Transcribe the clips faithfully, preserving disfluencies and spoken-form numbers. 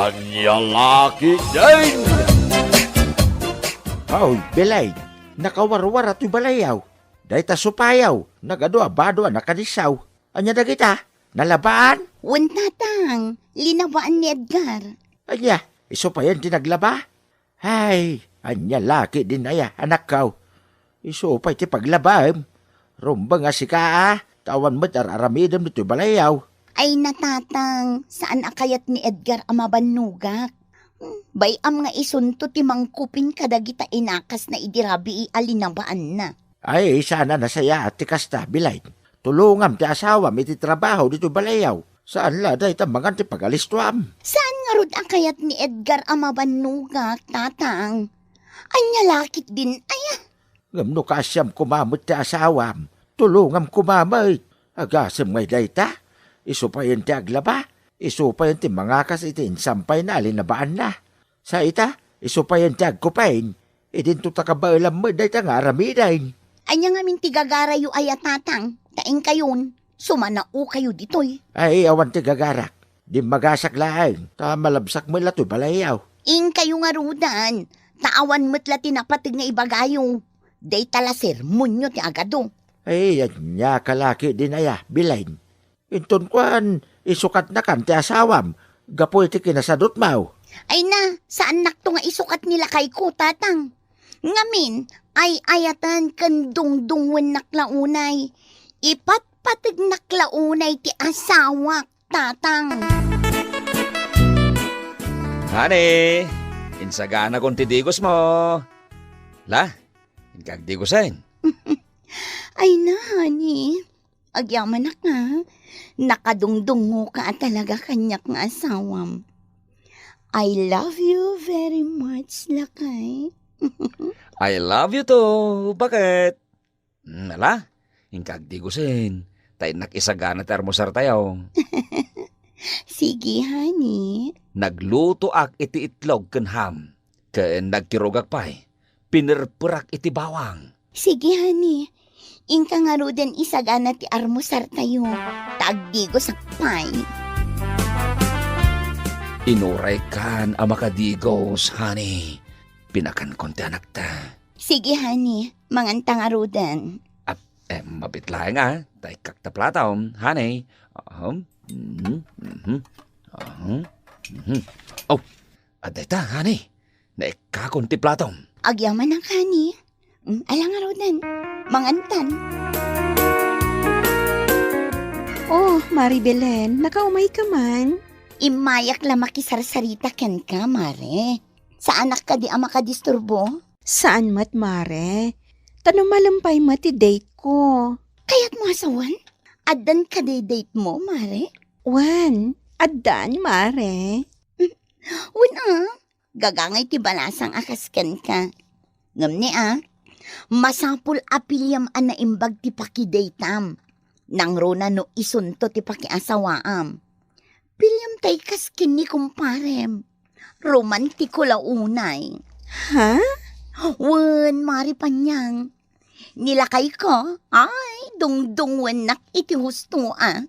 Ania la ketdin? Aw, Belen, nakawarwar toy balayaw. Dayta supayaw, nagadu a bado a nakadisaw. Ania dagita? Nalabaan? Wen, Tatang, linabaan ni Edgar. Ania, isu payen ti naglaba? Ay, ania la ketdin aya, anakko? Isu pay ti paglabaem. Rumbeng a sika a, ta awan met ar-aramidem ditoy balayaw. Ay, Tatang, saan a kayat ni Edgar a mabannogak. Bay-am nga isunto ti mangkupin kadagita inakasna idi rabii a linabaanna. Ay, saan a nasayaat ti kasta, Belen. Tulongam ti asawam iti trabaho ditoy balayaw. Saan la dayta mangan ti pagalistoam. Saan ngarud a kayat ni Edgar a mabannogak, Tatang? Ania la ketdin aya? Ngem no kaasiam koma met ti asawam, tulongam koma met. Agasem ngay dayta? Isu payen ti aglaba, isu payen ti mangakas iti insampayna a linabaanna. Sa ita, isu payen ti agkupin, idinto ta kabaelam met dayta nga aramiden. Ania ngamin ti gagarayo aya, Tatang? Ta inkayon, sumanaokayo ditoy. Ay, awan ti gagarak. Dimmagasak laeng, ta malabsak met la toy balayaw. Inkayo ngaruden, ta awan met la ti napateg nga ibagayo. Dayta la sermonyo ti agadu. Ay, ania ka la ketdin aya, Belen. Inton kuan, isukatnakan ti asawam gapu iti kinasadutmo. Ay na, saannakto nga isukat ni lakayko, Tatang. Ngamin, ay-ayaten ken dungdungngoennak la unay. Ipatpategnak la unay ti asawak, Tatang. Honey, insaganakon ti digosmo. La, inka agdigosen. Ay na, honey. Agyamanak nga, nakadungdungngoka a talaga kaniak nga asawam. I love you very much, lakay. I love you too. Bakit? Mm, ala, inka agdigosen, ta innak isagana ti armusartayo. Sige, honey. Naglutoak iti itlog ken ham, ken nagkirugak pay. Pinerperak iti bawang. Sige, honey. Inka ngaruden isagana ti armusartayo, ta agdigosak pay. Inuraykan a makadigos, honey. Pinakankon ti anakta. Sige, honey. Manganta ngaruden. Ap-, eh, mabit laeng, a. Ta ikkak ta platom, honey. Aham. Mhm, mhm. Aham. Mhm. Oh, adda ita, honey. Naikkakon ti platom. Agyamanak, honey. Mm, ala ngaruden. Mangantan. Oh, Mari Belen, nakaumayka man? Immayak la makisarsarita kenka, Mare. Saanak kadi a makadisturbo? Saan met, Mare. Ta no malem pay met ti date ko. Kayatmo a sawen? Addan kadi date mo, Mare? Wen, addan, Mare. Wen a, gagangay ti balasang a kas kenka. Ngem ni a, masapul a piliem a naimbag ti pakidateam. Nangruna no isunto ti pakiasawaam. Piliem tay kas ken ni kumparem. Romantiko la unay. Ha? Wen, Mari Panyang. Ni lakayko, ay, dungdungngoennak iti husto a.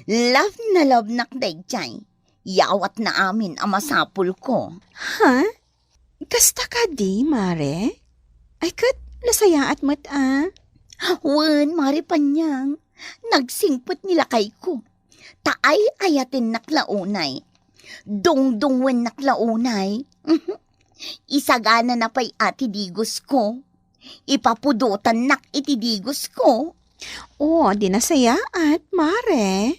Love na love nak daydiay. Yawatna amin a masapulko. Ha? Kasta kadi, Mare? Ay, ket nasayaat met a. Wen, Mari Panyang, nagsingpet ni lakayko. Ta ay-ayatennak la unay. Dungdungngoennak la unay. Mhm. Isaganana pay a ti digosko. Ipapudotannak iti digosko. O, di nasayaat, Mare.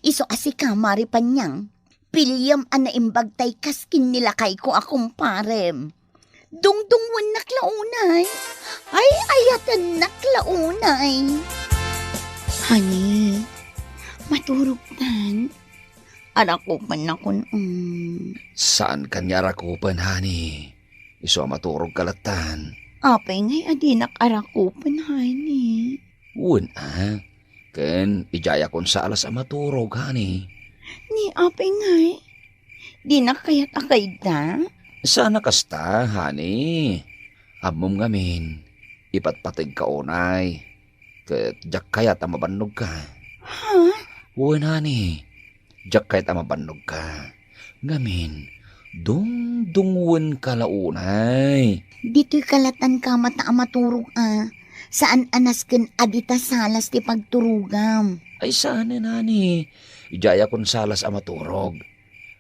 Isu a sika, Mari Panyang. Piliem a naimbag tay kas ken ni lakayko a kumparem. Dungdungngoennak la unay. Ay-ayatennak la unay. Honey, maturogtan. Arakupennakon, mm. Saan kaniak arakupen, honey. Isu a maturogka lattan. Apay ngay a dinak arakupen, honey? Wen a. Ken idiayakon sa alas a maturog, honey. Ni apay ngay? Dinak kayat a kayda? Saan a kasta, honey. Ammom ngamin, ipatpategka unay. Ket diak kayat a mabannogka. Ha? Wen, honey. Diak kayat a mabannogka. Ngamin, dungdungngoenka la unay. Ditoy kalatan ka mata a maturog a. Saan a nasken a dita salas ti pagturogam. Ay, saan, nani. Idiay a kun salas a maturog.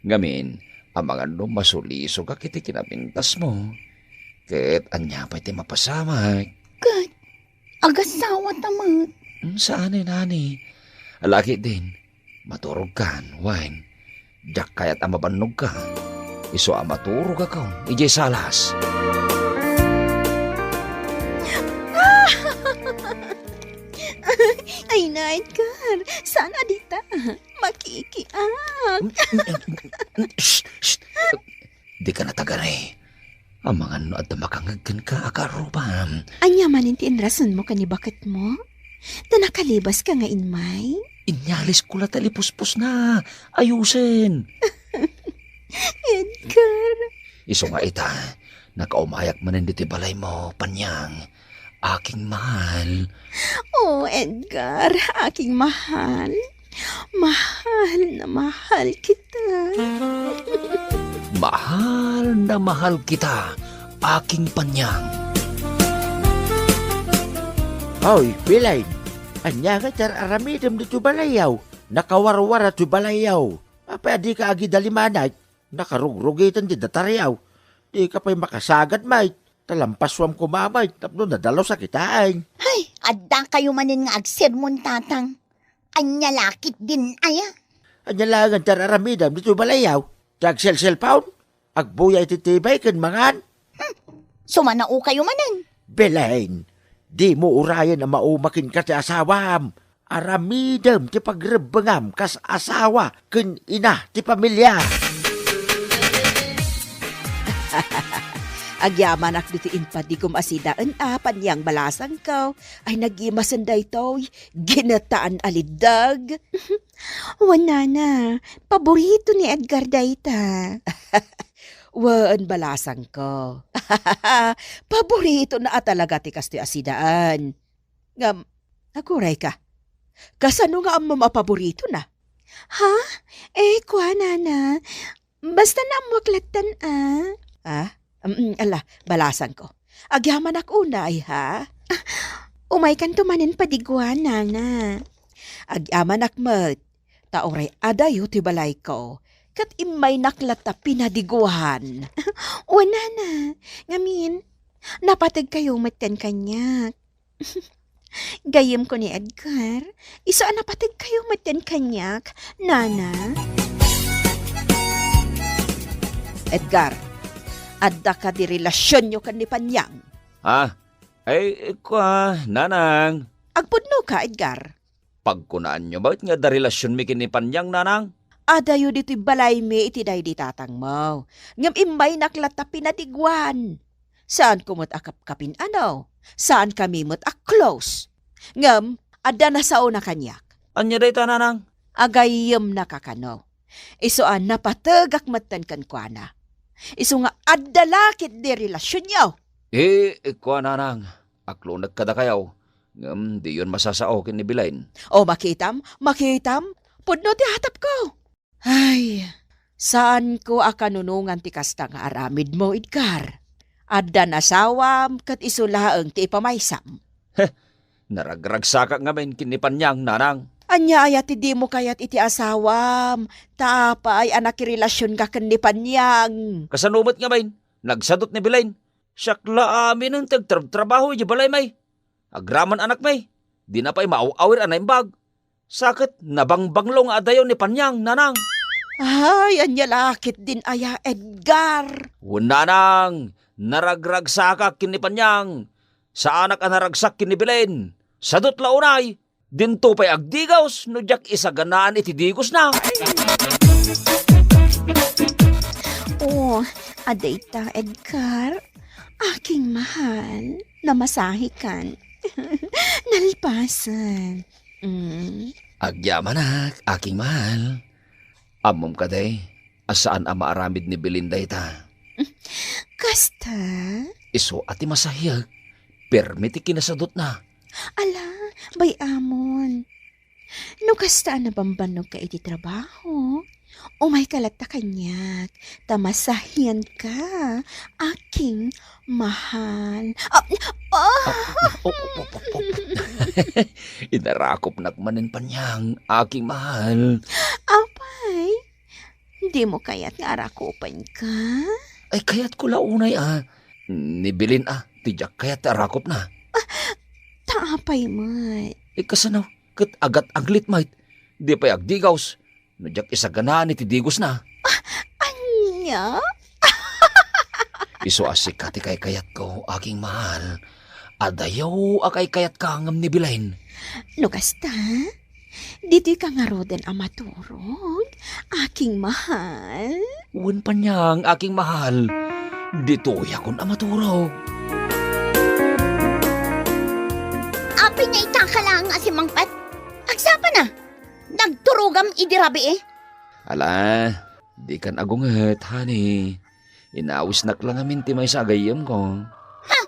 Ngamin, amangan no masulisogak iti kinapintasmo. Ket ania pay ti mapasamak? Ket agasawata met. Mm, saan, nani. Alaki din, maturogkan, wen. Diak kayat a mabannogka. Isu a maturogakon idiay salas. Ay na, Edgar. Saan a dita? Makikiak. Shh, shh. Dika natagari. Amangan no adda makangngeg kenka a kaarruba. Ania manen ti inrasonmo ken ni baketmo? Ta nakalibaska nga immay? Inyalisko la ta lipuspos na. Ayusen. Edgar. Isu nga ita, nakaumayak manen ditoy balaymo, Panyang. Aking mahal. Oh, Edgar, aking mahal. Mahal na mahal kita. Mahal na mahal kita, aking Panyang. Oy, Belen, ania nga ar-aramidem ditoy balayyo? Nakawarwara toy balayyo. Apay a dika agidalimanay? Nakarugrugiten ti dataryo. Dika pay makasagad met. Talampasuam koma met tapno nadalusak itaeng. Hay, adda kayo manen nga agsermon, tatang. Ania la ketdin aya? Ania laengen ti ar-aramidem ditoy balayyo? Ti agselselpon? Agbuya iti T V ken mangan? Hmm, sumanao kayo manen. Belen, dimo urayen a mauma kenka ti asawam. Aramidem ti pagrebbengam kas asawa ken ina ti pamilia. Agyamanak ditoy impadigom a sidaen a, Panyang balasangko. Ay, nagimasen daytoy. Ginataan a liddeg. Wen, nana, paborito ni Edgar dayta. Wen, balasangko. Paboritona a talaga ti kastoy a sidaen. Ngem, agurayka. Kasano nga ammom a paboritona? Ha? Eh, kua, nana. Basta naammoak lattan, a. Ah? Mm, ala, balasangko. Agyamanak unay, ha? Ah, umaykanto manen padiguan, nana. Agyamanak met. Ta uray adayo ti balayko, ket immaynak latta pinadiguan. Wen, nana. Ngamin, napateg kayo met ken kaniak. Gayyemko ni Edgar, isu a napateg kayo met ken kaniak, nana. Edgar, adda kadi relasionyo ken ni Panyang? Ha? Ay, kua, nanang. Agpudnoka, Edgar? Pagkunaanyo met nga adda relasionmi ken ni Panyang, nanang? Adayo ditoy balaymi iti daydi tatangmo. Ngem immaynak latta pinadiguan. Saanko met a kapkapin-ano. Saankami met a close. Ngem adda nasaona kaniak. Ania dayta, nanang? Agayyemnaka kano. Isu a napategak metten kenkuana. Isu nga adda la ketdi relasionyo. Eh, kua, nanang, aklonek kadakayo, ngem diyon masasao ken ni Belen. O, makitam, makitam, pudno ti atapko. Ay, saanko a kanunongan ti kasta nga aramidmo, Edgar. Adda nasawam ket isu laeng ti ipamaysam. Heh, naragragsakak ngamin ken ni Panyang, nanang. Ania aya ti dimo kayat iti asawam? Ta apay a nakirelasionka ken ni Panyang? Kasano met ngamin? Nagsadut ni Belen. Siak la aminen ti agtrabtrabaho idiay balaymi. Agraman anakmi. Dina pay maaw-awir a naimbag. Sa ket nabangbanglo nga adayo ni Panyang, nanang. Ay, ania la ketdin aya, Edgar? Wen, nanang, naragragsakak ken ni Panyang. Saanak a naragsak ken ni Belen. Sadut la unay, dinto pay agdigos no diak isaganaan iti digosna. Oh, adayta, Edgar. Aking mahal, namasahikan. Nalpasan. Mm. Agyamanak, aking mahal. Ammom kadi a saan a maaramid ni Belen dayta? Kasta? Isu a ti masahiek, permi ti kinasadutna. Ala, bay-amon. No kasta a nabambannog ka iti trabaho, Umayka latta kaniak, ta masahianka, aking mahal. Ah, ah! Ah, oh, oh, oh, oh, oh. Inarakopnak manen, Panyang, aking mahal. Apay, dimo kayat nga arakopenka? Ay, kayatko la unay, ah. Ni Belen, ah, ti diak kayat ti arakopna. Ta apay met? Eh, kasano? Ket agat-aglit met. Di pay agdigaws no diak isaganaan iti digosna. Ania? Isu a sika ti kaykayatko, aking mahal. Adayo a kaykayatka ngem ni Belen. No kasta, ditoyka ngaruden a maturog, aking mahal? Wen, Panyang, aking mahal. Ditoyakon a maturog. Apay nga itaka laeng a simmangpet? Agsapa na. Nagturogam idi rabii? Ala, dikan agunget, honey. Inawisnak la ngamin ti maysa a gayyemko. Ha?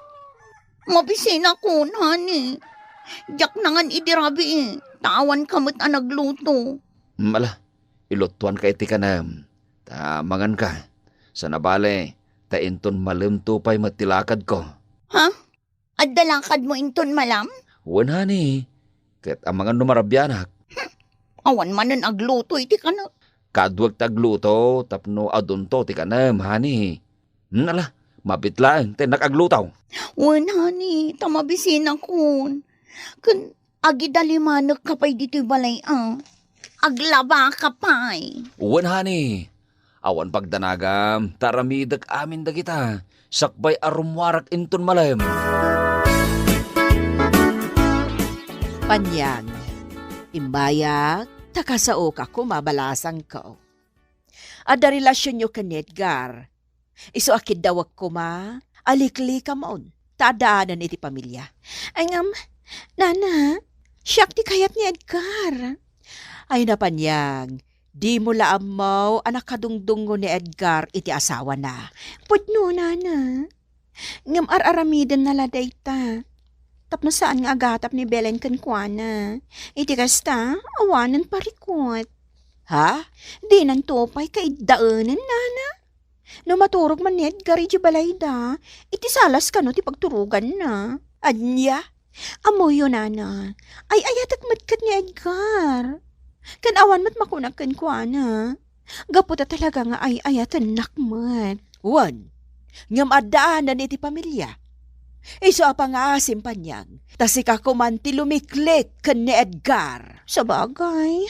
Mabisinakon, honey. Diak nangan idi rabii, ta awanka met a nagluto. Mm, ala, ilutuanka iti kanem, ta manganka. Sana bale, ta inton malemto pay met ti lakadko. Ha? Adda lakadmo inton malam? Wen, honey. Ket amangan no marabianak. Awan manen agluto iti kanek. Kaduak ti agluto tapno adunto ti kanem, honey. Hmm, ala, mabiit laeng ti innak agluto. Wen, honey, ta mabisinakon. Ken agidalimanekka pay ditoy balay, a. Aglabaka pay. Wen, honey. Awan pagdanagam, ta aramidek amin dagita, sakbay a rummuarak inton malem. Panyang, immayak, ta kasaoka koma a balasangko. Adda relasionyo ken ni Edgar. Isu a kiddawek koma, aliklikamon, ta addaanan iti pamilia. Ay, ngem, nana, siak ti kayat ni Edgar. Ay, Panyang, dimo la ammo a nakadungdungngo ni Edgar iti asawana. Pudno, nana. Ngem ar-aramidenna la dayta. Tapno saan nga agatap ni Belen kenkuana. Iti kasta, awanen parikut. Ha? Dinanto pay kaiddaenen, nana? No maturog man ni Edgar idiay balayda, iti salas kano ti pagturoganna. Ania? Ammoyo, nana, ay-ayatek met ket ni Edgar. Ken awan met makunak kenkuana. Gapu ta talaga nga ay-ayatennak met. Wen, ngem addaanan iti pamilia. Isu a pangngaasim, Panyang, ta sika koman ti lumiklik ken ni Edgar. Sabagay,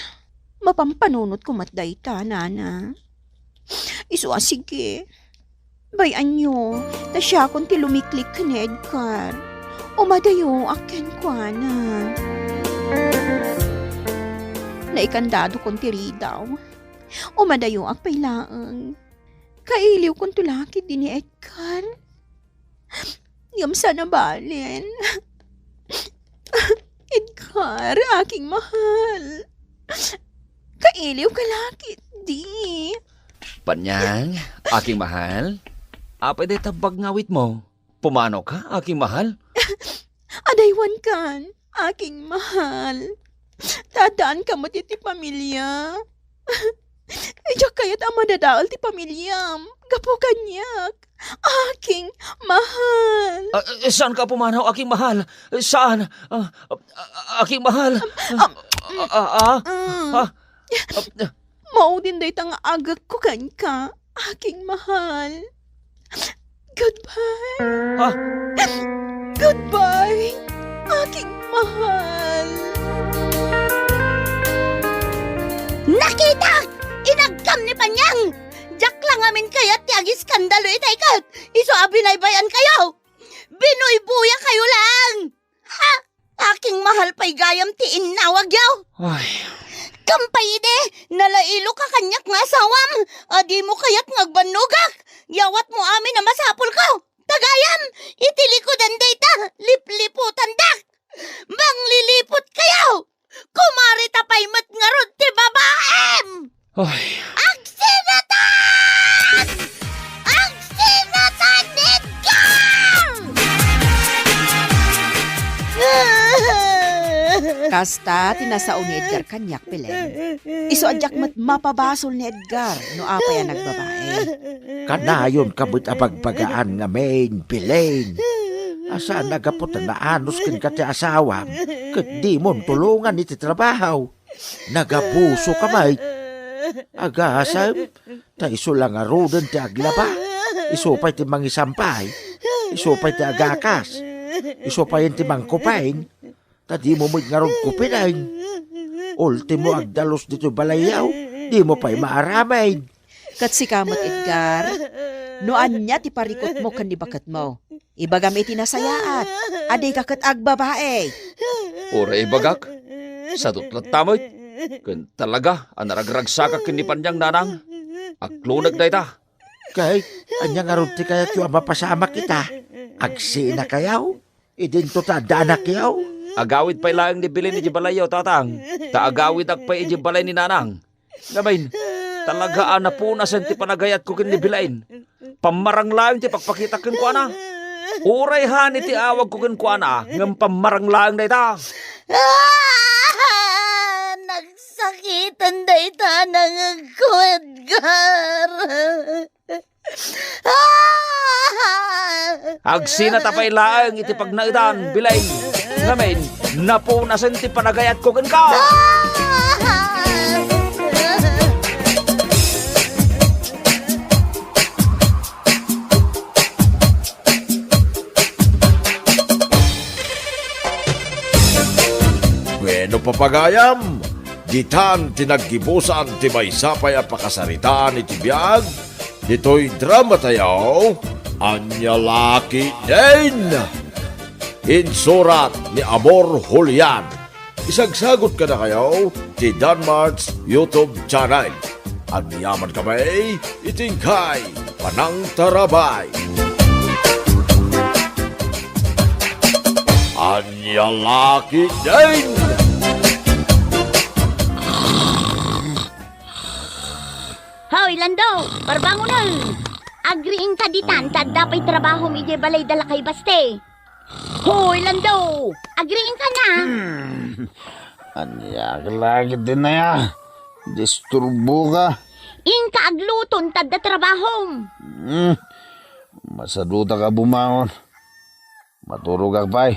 mapampanunotko met dayta, nana. Isu a sige. Bay-anyo, ta siakon ti lumiklik ken ni Edgar. Umadayoak kenkuana. Naikandadokon ti ridaw. Umadayoak pay laeng. Kailiwkonto la ketdi ni Edgar. Ngem sana balen. Edgar, aking mahal. Kailiwka la ketdi. Panyang, aking mahal. Apay dayta bag nga awitmo? Pumanaw ka, aking mahal? Adaywankan, aking mahal. Ta addaanka met iti pamilia. Diak kayat a madadael ti pamiliam. Gapu kaniak. Aking mahal. Ah, eh, saanka a pumanaw, aking mahal. Saan? Ah, ah, ah, aking mahal. Ah, ah, ah, ah, ah. Maudin dayta nga agekko kenka, aking mahal. Goodbye. Ah. Goodbye, aking mahal. Nakitak! Inagkam ni Panyang! Diak la ngamin kayat ti agiskandalo itay ket isu a binaybay-ankayo! Binuybuya kayo lang! Ha? Aking mahal pay gayam ti innawagyo. Ay. Kampay idi, nalailoka kaniak nga asawam. Adimo kayat nga agbannogak. Yawatmo amin a masapulko. Ta gayam, iti likudan dayta, lipliputandak. Mangliliput kayo. Kumarita pay met ngarud ti babaem! Ay. Agsinatan! Agsinatan, Edgar! Kasta ti nasao ni Edgar kaniak, Belen. Isu a diak met mapabasol ni Edgar no apay a nagbabae. Kanayonka met a bagbagaan ngamin, Belen. A saan a gapu ta naanus kenka ti asawam, ket dimon tulongan iti trabaho. Nagabusoka met. Agasem, ta isu la ngaruden ti aglaba. Isu pay ti mangisampay. Isu pay ti agakas. Isu pay ti mangkupeng. Ta dimo met ngarud kupinen. Ultimo, agdalus ditoy balayyo, dimo pay maaramid. Ket sika met, Edgar, no ania ti parikutmo ken ni baketmo, ibagam iti nasayaat a dika ket agbabae. Uray ibagak, sadut latta met. Ken talaga a naragragsakak ken ni Paniang, nanang. Aklonek dayta. Kay, ania ngarud ti kayatyo a mapasamak ita? Agsinakayo? Idinto ta adda anakyo? Agawid pay laeng ni Belen idiay balayyo, tatang, ta agawidak pay idiay balay ni nanang. Ngamin, talaga a napunasen ti panagayatko ken ni Belen. Pammarang laeng ti pagpakitak kenkuana. Uray hani ti awagko kenkuana, ngem pammarang laeng dayta. Ah! Nagsakiten dayta a nangegko, Edgar. Ah! Agsinata pay laeng iti pagnaedan, Belen. Ngamin, napunasen ti panagayatko kenka. Bueno, papagayam, ditan ti naggibusan ti maysa pay a pakasaritaan iti biag ditoy dramatayo, Ania La Ketdin. Insurat ni Amor Julian. Isagsagut kadakayo ti Danmart's YouTube channel. Agyaman kami iti inkay panangtarabay. Ania La Ketdin! Hoy, Lando! Parbangonen! Agriingka ditan, ta adda pay trabahom idiay balay da Lakay Baste. Hoy, Lando! Agriingka na! Hmm. Ania ka la ketdin aya? Disturboka. Inka agluton, ta adda trabahom. Hmm. Masadutak a bumangon. Maturogak pay.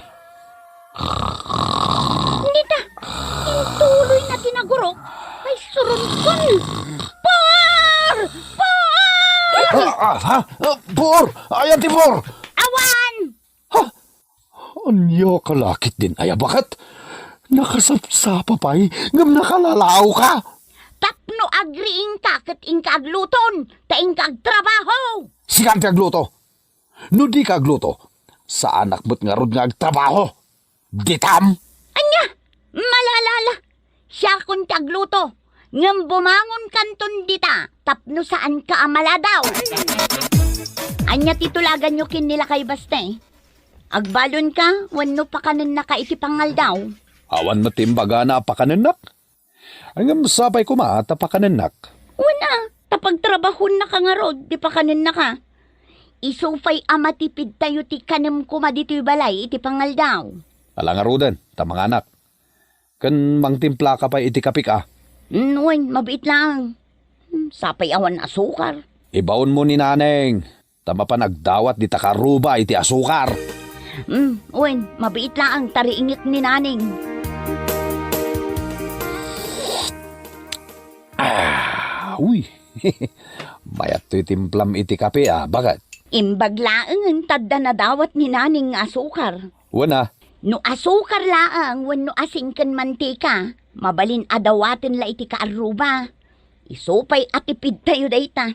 Nita, intuloy na ti nagurok. Ay, surunkon. Por! Por! Ah, ah, ha? Ah, por! Ayan ti por! Awan! Ha? Ania ka la ketdin aya, baket? Nakasapsapa pay, ngem nakalalaoka? Tapno agriingka ket inka agluton, ta inka agtrabaho. Sika ti agluto. No dika agluto, saanak met ngarud nga agtrabaho. Ditam? Ania? Malala! Siakon ti agluto, ngem bumangonkanton dita tapno saanka a maladaw. Ania ti tulaganyo ken ni Lakay Baste? Agbalonka wenno pakanennaka iti pangaldaw? Awan met ti imbagana a pakanennak. Ngem sapay koma ta pakanennak. Wen a, ta pagtrabahonnaka ngarud ti pakanennaka. Isu pay a matipidtayo ti kanem koma ditoy balay iti pangaldaw. Ala ngaruden, ta manganak. Ken mangtimplaka pay iti kapik a. Mm, wen, mabiit laeng. Hmm, sapay awan asukar. Ibaonmo ni Naneng, ta mapan agdawat dita kaarruba iti asukar. Hmm, wen, mabiit laeng ta riingek ni Naneng. Ah, uy. Mayat toy timplam iti kape a, baket. Imbag laengen ta adda nadawat ni Naneng nga asukar. Wen a. No asukar laeng wenno asin ken mantika, mabalin a dawaten la iti kaarruba. Isu pay a tipidtayo dayta.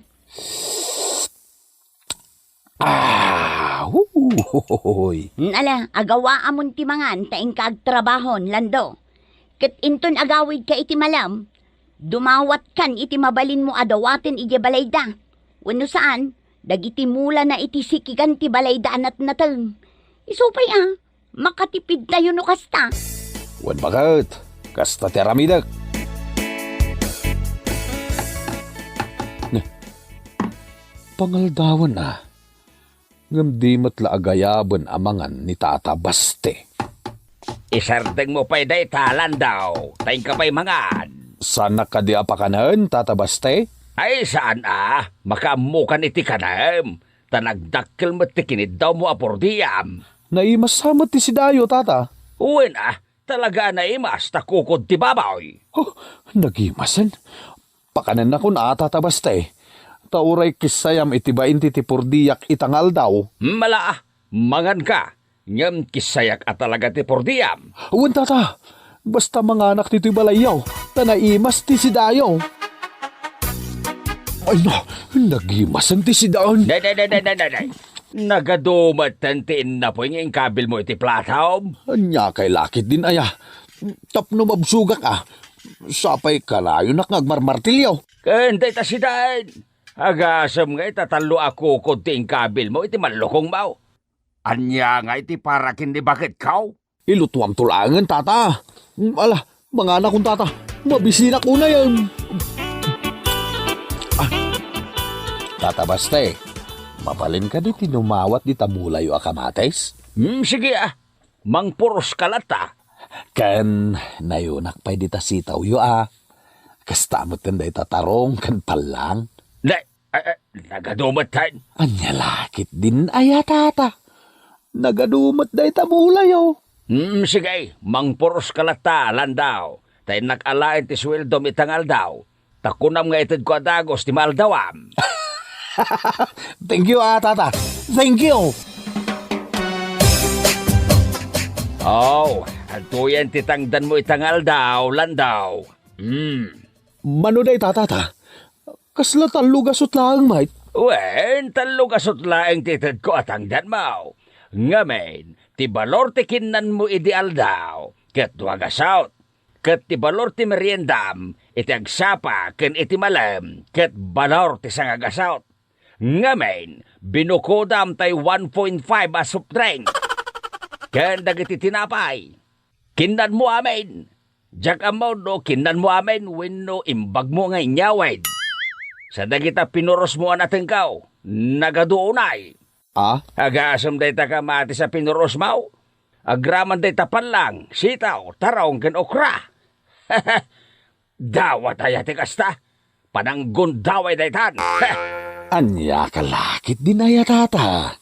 Ah, huhuhuy. Ala, agawaamon ti mangan ta inka agtrabahon, Lando. Ket inton agawidka iti malem, dumawatkan iti mabalinmo a dawaten idiay balayda. Wenno saan, dagiti mulana iti sikigan ti balayda a natnateng. Isu pay a, makatipidtayo no kasta. Wen baket, kasta ti aramidek. Ne, pangaldawan a, ngem di met la agayaben a mangan ni Tata Baste. Isardengmo pay dayta, Landaw, ta inka pay mangan. Saanak kadi a pakanen, Tata Baste? Ay, saan a. Makaammokan iti kanem. Ta nagdakkel met ti kiniddawmo a purdiam. Naimas sa met ti sidayo, Tata? Wen a, talaga a naimas ta kukod ti baboy. Oh, nagimasen. Pakanennakon a, Tata Baste. Ta uray kissayam iti bain ti, ti purdiak ita nga aldaw. Mala a, manganka. Ngem kissayak a talaga ti purdiam. Wen, Tata. Basta manganak ditoy balayyo, ta naimas ti sidayo. Ay na, nagimasen ti sidaen. Nay, nay, nay, nay, nay, nay, nay. Nagadumetten ti innapoy nga inkabilmo iti platom. Ania kay lakit din aya? Tapno mabsugak a. Sapay kanayonak nga agmarmartilyo. Ken dayta sidaen. Agasem nga ita tallo a kukod ti inkabilmo iti mallukongmo. Ania nga iti para ken ni baketko? Ilutuamto laengen, Tata. Ala, manganakon, Tata. Mabisinak unayen. Ah. Tata Baste, mabalin kadi ti dumawat dita mulayo a kamatis? Hmm, sige a. Mangpuros ka latta. Ken nayunak pay dita sitawyo a. Kasta met ken dayta tarong ken pallang. Ne, eh, eh, nagadumetten. Ania lakit din aya, Tata? Nagadumet dayta mulayo. Hmm, sige, mangpuros ka latta, Landaw. Ta innak alaen ti sueldom ita nga aldaw. Ta kunam nga itedko a dagus ti maaldawam. Thank you, ah, Tata. Thank you. Oh, adtoyen ti tangdanmo ita nga aldaw, Landaw. Hmm. Mano dayta, Tata? Kasla tallo gasut laeng, met? Wen, tallo gasut laeng ti itedko a tangdanmo. Ngamin, ti balor ti kinnanmo idi aldaw, ket dua gasut. Ket ti balor ti meriendam iti agsapa ken iti malem, ket balor ti sanga gasut. Ngamin, binukodam tay one point five a soft drink. Ken dagiti tinapay. Kinnanmo amin. Diak ammo no kinnanmo amin wenno imbagmo nga inyawid. Sa dagita pinurosmo a natengko, nagadu unay. Ah? Agasem dayta kamatis a pinurosmo. Agraman dayta pallang, sitaw, tarong, ken okra. Dawat aya ti kasta? Pananggundaway daytan. Heh! Ania ka lakit din aya, Tata?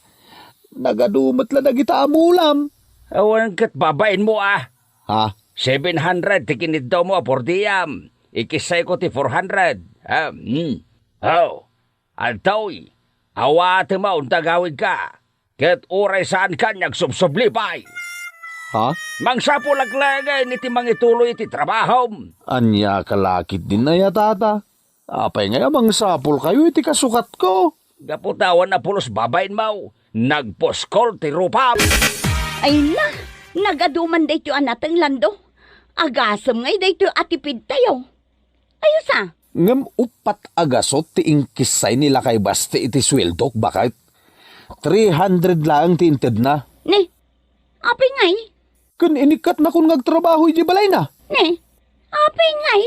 Nagadu met la dagita a mulam. Awan ket babainmo a. Ha? Seven hundred ti kiniddawmo a purdiam. Ikissayko ti four hundred. Ha? Hmm. Oh. Adtoy, awatem a unta agawidka, ket uray saanka nga agsubsubli pay. Ha? Mangsapulak laengen iti mangituloy iti trabahom. Ania ka lakit din aya, Tata? Apay ngay a mangsapulkayo iti kasukatko? Gapu ta awan a pulos babainmo, nagpuskol ti rupam. Ay na, nagadu man daytoy a nateng, Lando. Agasem ngay daytoy a tipidtayo. Ayo sa. Ngem uppat a gasut ti inkissay ni Lakay Basti iti sueldok, baket. Three hundred laeng ti intedna. Ne, apay ngay? Ken inikkatnakon nga agtrabaho idiay balayna. Ne, apay ngay?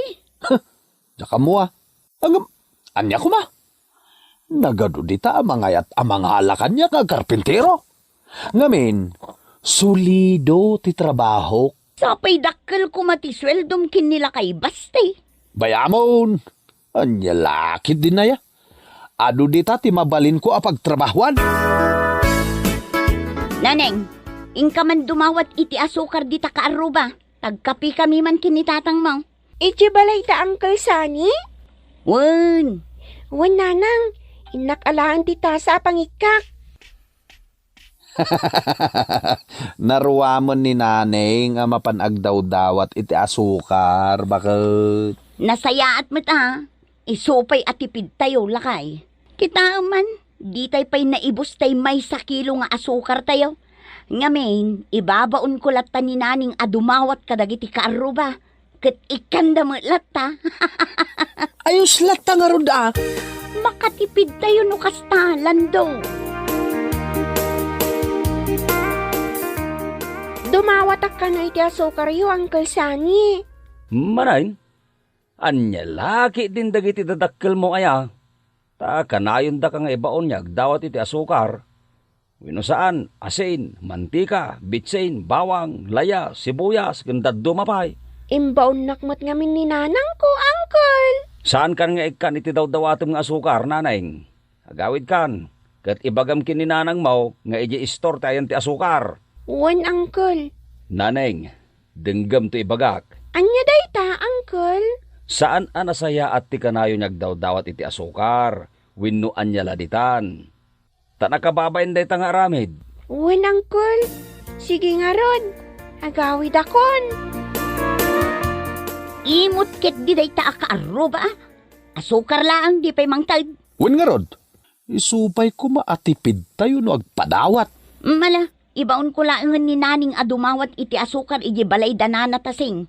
Diak ammo a. Ngem, ania koma? Nagadu dita a mangayat a mangala kaniak nga agkarpintero. Ngamin, solido ti trabahok. Sapay dakkel koma ti sueldom ken ni Lakay Basti. Bayamon, ania lakit din aya? Adu dita ti mabalinko a pagtrabahuan. Naneng, inka man dumawat iti asukar dita kaarruba. Agkapikami man ken ni tatangmo. Idiay balayta, Uncle Sunny? Wen. Wen, Nanang. Innak alaen ti tasa a pangikkak. Naruamen ni Naneng a mapan agdawdawat iti asukar, baket. Nasayaat met a. Isu pay a tipidtayo, lakay. Kitaem man, ditay pay naibus tay maysa kilo nga asukartayo. Ngamin, ibabaonko latta ni Naneng a dumawat kadagiti kaarruba, ket ikkanda met latta. Ayos latta ngarud a. Makatipidtayo no kasta, Lando. Dumawatak kano iti asukaryo, Uncle Sunny. Manayon, ania lakit din dagiti dadakkelmo aya? Ta kanayondaka nga ibaon nga agdawat iti asukar. Wenno saan, asin, mantika, bitsin, bawang, layas, sibuyas, ken dadduma pay. Imbaonnak met ngamin ni nanangko, uncle. Saankan nga ikkan iti dawdawatem nga asukar, naneng. Agawidkan, ket ibagam ken ni nanangmo nga idiay istor ti ayan ti asukar. Wen, uncle. Naneng, denggem ti ibagak. Ania dayta, uncle? Saan a nasayaat ti kanayon nga agdawdawat iti asukar, wenno ania la ditan. Ta nakababain dayta nga aramid. Wen, uncle. Sige ngarud. Agawidakon. Imot ketdi dayta a kaarruba, a. Asukar laeng di pay mangted. Wen ngarud, isu pay koma a tipidtayo no agpadawat. Mala, ibaonko laengen ni naneng a dumawat iti asukar iti balay da nana Tasing.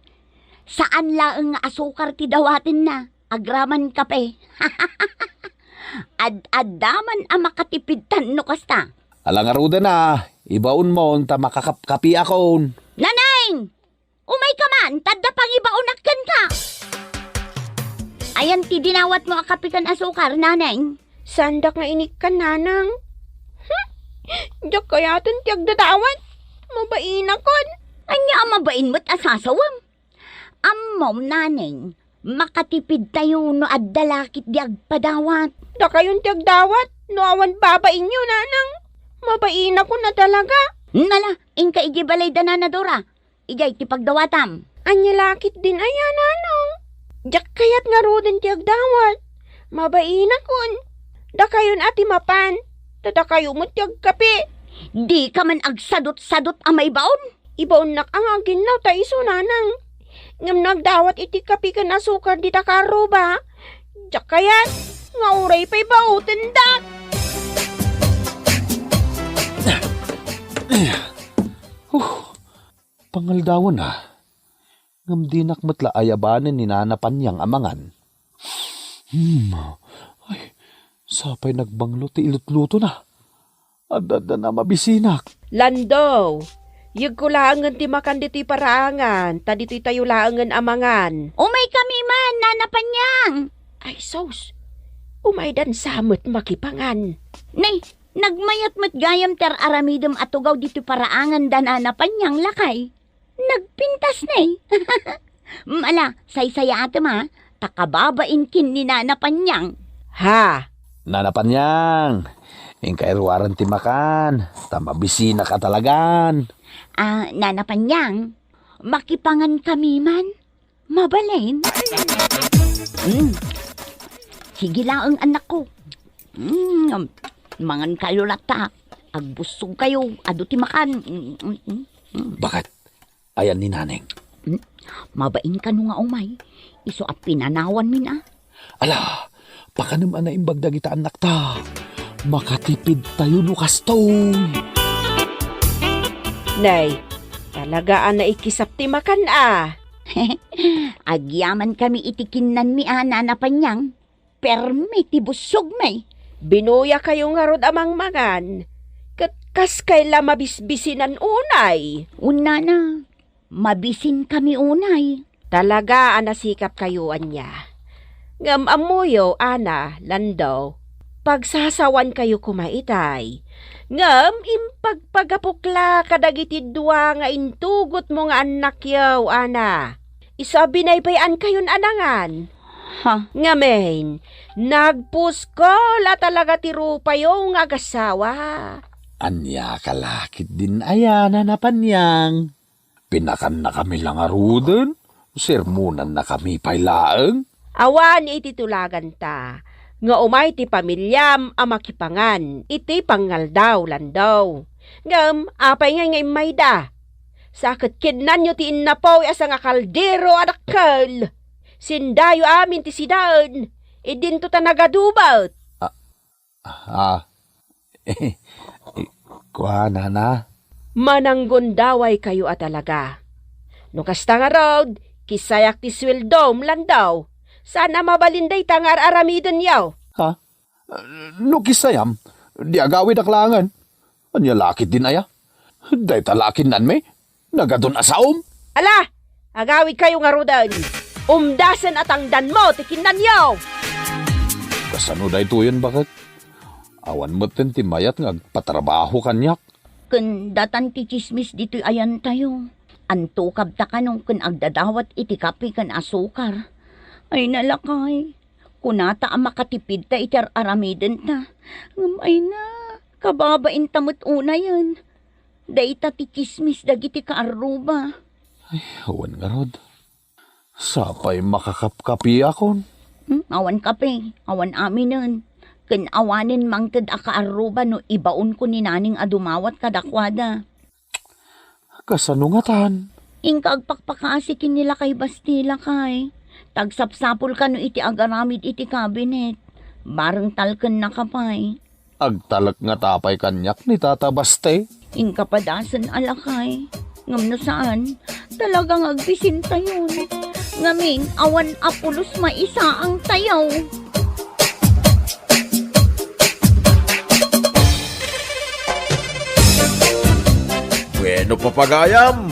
Saan laeng nga asukar ti dawatenna, agraman kape. Ad-adda man a makatipidtan no kasta. Ala ngaruden a, ibaonmon ta makakapkapiakon. Naneng! Umayka man, ta adda pangibaonak kenka. Ayan ti dinawatmo a kape ken asukar, naneng? Saandak nga inikkan, nanang. Hmm? Diak kayaten ti agdadawat. Mabainakon. Ania a mabain met a sasawem? Ammom, naneng, makatipidtayo no adda la ketdi agpadawat. Dakayon ti agdawat no awan babainyo, nanang. Mabainakon a talaga. Nala, inka iti balay da nana Dora. Idiay ti pagdawatam. Ania la ketdin aya, nanang? Diak kayat ngaruden ti agdawat. Mabainakon. Dakayon a ti mapan. Ta dakayo met ti agkape. Dika man agsadutsadut a maibaon. Ibaonnak a nga aginnaw ta isu, nanang. Ngem no agdawat iti kape ken asukar dita kaarruba, diak kayat nga uray pay baotendak. Huh. Pangaldawen a. Ngem dinak met la ayabanen ni Nana Panyang a mangan. Hmm. Ay, sapay nagbanglo ti ilutlutona. Adda-addan a mabisinak. Lando, yegko laengen ti makan ditoy paraangan, ta ditoytayo laengen a mangan. Umaykami man, Nana Panyang. Ay, sus. Umaydan sa met makipangan. Nay, nagmayat met gayam ti ar-aramidem a tugaw ditoy paraangan da Nana Panyang, lakay. Nagpintas ne. Ala, saysayaatem a, ta kababain ken ni Nana Panyang. Ha? Nana Panyang, inka ruaren ti makan, ta mabisinak a talagan. Ah, Nana Panyang, makipangankami man. Mabalin? Mm. Sige laeng, anakko. Mm. Mangankayo latta. Agbussogkayo. Adu ti makan. Mm, mm, mm, mm. Baket? Ayan ni Naneng. Mm. Mabain kano nga umay. Isu a pinanawanmin a. Ala, pakanem a naimbag dagita annakta. Makatipidtayo no kastoy. Nay, talaga a naikisap ti makan a. Agyamankami iti kinnanmi a, Nana Panyang. Permi ti bussogmi. Binuyakayo ngarud a mangmangan, ket kaskay la mabisbisinan unay. Wen, Nana, mabisinkami unay. Talaga a nasikapkayo ania. Ngem ammoyo, Ana, Lando, pagsasawankayo koma itay. Ngem impagpagapok la kadagiti dua nga intugotmo nga annakyo, Ana. Isu a binaybayankayon a nangan. Ha? Ngamin, nagpuskol a talaga ti rupayo nga agasawa. Ania ka la ketdin aya, Nana Panyang? Pinakannakami la ngaruden, sermonannakami pay laeng. Awan iti tulaganta nga umay ti pamiliam a makipangan iti pangaldaw, Lando. Ngem apay ngay nga immayda? Sa ket kinnanyo ti innapuy a sangakaldero a dakkel. Sindayo amin ti sidaen, idinto ta nagadubet. Ah, ah. Kua, Nana? Mananggundawaykayo a talaga. No kasta ngarud, kisayak ti sueldom, Lando. Saan a mabalin dayta nga ar-aramidenyo. Ha? No kisayam, di agawidak laengen. Ania la ketdin aya? Dayta la a kinnanmi? Nagadun a saom? Ala, agawidkayo ngaruden. Umdasen a tangdanmo ti kinnanyo. Kasano daytoyen, baket? Awan metten ti mayat nga agpatrabaho kaniak. Ken datan ti tsismis ditoy ayantayo. Anto kabta kano ken agdadawat iti kape ken asukar? Ay na, lakay, kunata a makatipidta iti ar-aramidenta. Ngem ay na, kababainta met unayen. Dayta ti tsismis dagiti kaarruba. Ay, wen ngarud. Sapay makakapkapiakon. Hmm, awan kape, awan aminen. Ken awanen mangted a kaarruba no ibaonko ni Naning a dumawat kadakuada. Kasano ngatan? Inka agpakpakaasi ken ni Lakay Basti, lakay. Ta agsapsapul kano iti agaramid iti kabinet. Bareng talkennaka pay. Agtalek ngata pay kaniak ni Tata Basti? Inka padasen a lakay. Ngem no saan, talaga nga agbisintayon. Ngamin, awan a pulos maisaangtayo. Bueno, papagayam,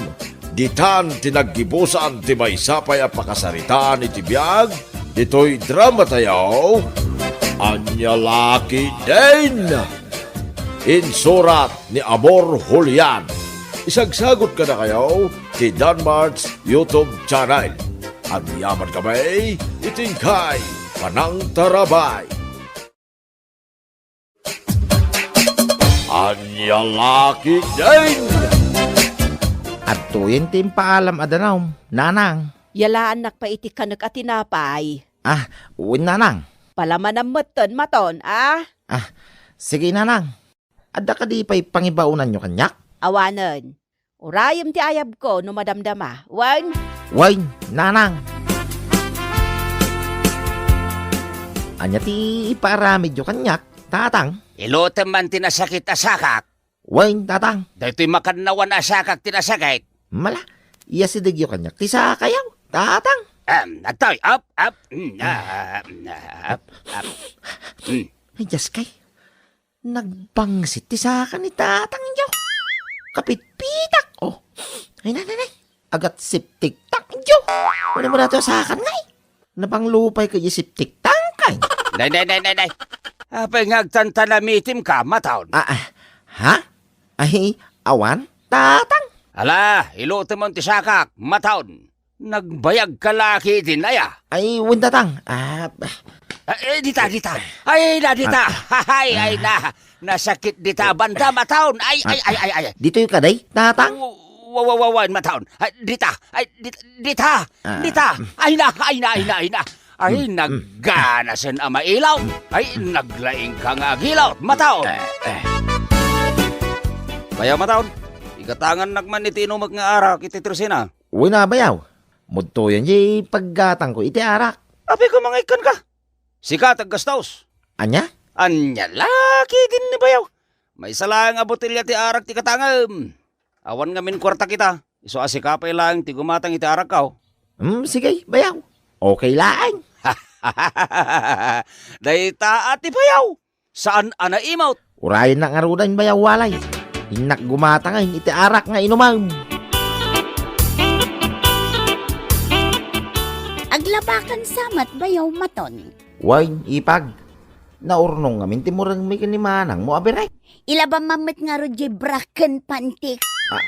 ditan ti naggibusan ti maysa pay a pakasaritaan iti biag ditoy dramatayo, Ania La Ketdin. Insurat ni Amor Julian. Isagsagut kadakayo ti Danmart's YouTube channel. Agyaman kami iti inkay panangtarabay. Ania La Ketdin! Adtoyen ti impaalam a danum, nanang. Yalaannak pay iti kanek a tinapay. Ah, wen, nanang. Palamanam metten, Maton, a? Ah, sige, nanang. Adda kadi pay pangibaonanyo kaniak? Awanen. Urayem ti ayabko no madamdama. Wen? Wen, nanang. Ania ti ipaaramidyo kaniak, tatang? Ilutem man ti nasakit a sakak. Wen, tatang. Daytoy makannawan a sakak ti nasakit. Mala, iyasidegyo kaniak ti sakayo, tatang. Em, agtoy, up, up, mm, ah, mm, ah, up, up. Mm. Ay, Diyos kay. Nagbangsit ti saka ni tatangyo. Kapitpitak, oh. Ay, nay, nay, nay. Agat septic tank, yo. Ano mo na to sakan, nay? Nabanglupay kayo septic tank, ay. Nay, nay, nay, nay, nay. Apay nga agtantanamitim ka, Maton? Ah, ah. Ha? Ay, awan, tatang. Ala, ilutem ti sakak, Maton. Nagbayag ka la ketdin aya? Ay, wen, tatang. Ah, bah. Ah, eh, dita, dita. Ay, na, dita. Ah. Ay, ay, na. Nasakit dita, banda, Maton. Ay, ay, ay, ay, ay. Ditoy ka, day, tatang? Wa, wa, wa, wa, Maton. Ay, dita. Ay, dita, dita. Ah. Dita. Ay, na, ay, na, ay, na, ay, na. Ay, mm, mm, nagganasen a mailaw. Ay, naglaing ka nga agilaw, Maton. Eh, eh. Bayaw, Maton. Igatangannak man iti inumek nga arak iti tresena. Wen a, bayaw. Mudtoyen diay paggatangko iti arak. Apay ko mangikkan ka? Sika ti aggastos. Ania? Ania la ketdin ni bayaw. Maysa laeng a botelya ti arak ti katangem. Awan ngamin kuarta kita. Isu a sika pay laeng ti gumatang iti arakko. Hmm, sige, bayaw. Okay laeng. Dayta a ti bayaw. Saan a naimut? Urayennak ngaruden, bayaw, walay. Innak gumatangen iti arak nga inumem. Aglabakan sa met, bayaw, Maton. Wen, ipag. Naurnong ngamin ti murengmi ken ni manangmo a birek. Ilabam man met ngarud diay bra ken pantik. Ah,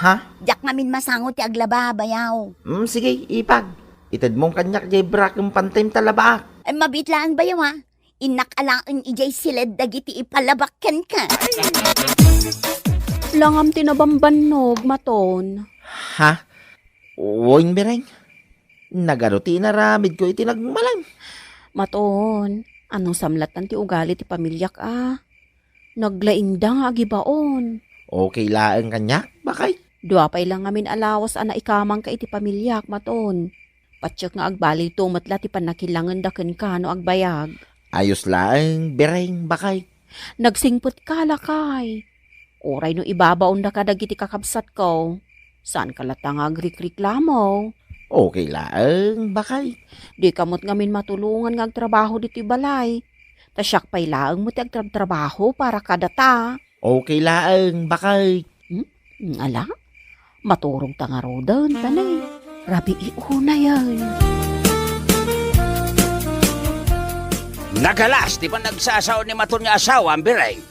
ha? Diak ngamin masango ti aglaba, bayaw. Mm, sige, ipag. Itedmon kaniak diay bra ken pantim ta labaak. Ay, mabiit laeng, bayaw, a. Innak alaen idiay siled dagiti ipalabak kenka. Langam ti nabambannog, Maton. Ha? Wen, bireng. Nagadu ti inaramidko iti nagmalem. Maton, anusam lattan ti ugali ti pamiliak a. Naglaingda nga agibaon. Okay laeng kaniak, bakay. Dua pay la ngamin a lawas a naikamangka iti pamiliak, Maton. Patiek nga agbalito met la ti pannakilangenda kenka no agbayag. Ayos laeng, bireng, bakay. Nagsingpetka, lakay. Uray no ibabaondaka dagiti kakabsatko, saanka latta nga agrikriklamo. Okay laeng, bakay. Dika met ngamin matulongan nga agtrabaho ditoy balay. Ta siak pay laeng met ti agtrabtrabaho para kadata. Okay laeng, bakay. Hmm? Ala? Maturogta ngaruden, ta ne, rabii unayen. Nagalas ti panagsasao ni Maton nga asawam, Bireng.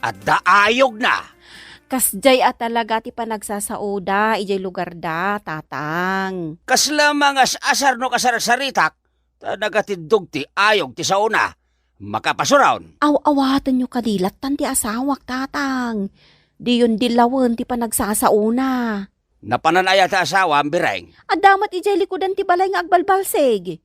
Adda ayogna. Kasdiay a talaga ti panagsasaoda idiay lugarda, Tatang. Kasla mangas-asar no kasarsaritak, ta nagatiddog ti ayog ti saona. Makapasuron. Aw-awatenyo kadi lattan ti asawak, Tatang. Diyon dillawen ti panagsasaona. Napanan aya ti asawam, Bireng? Adda met idiay likudan ti balay nga agbalbalsig.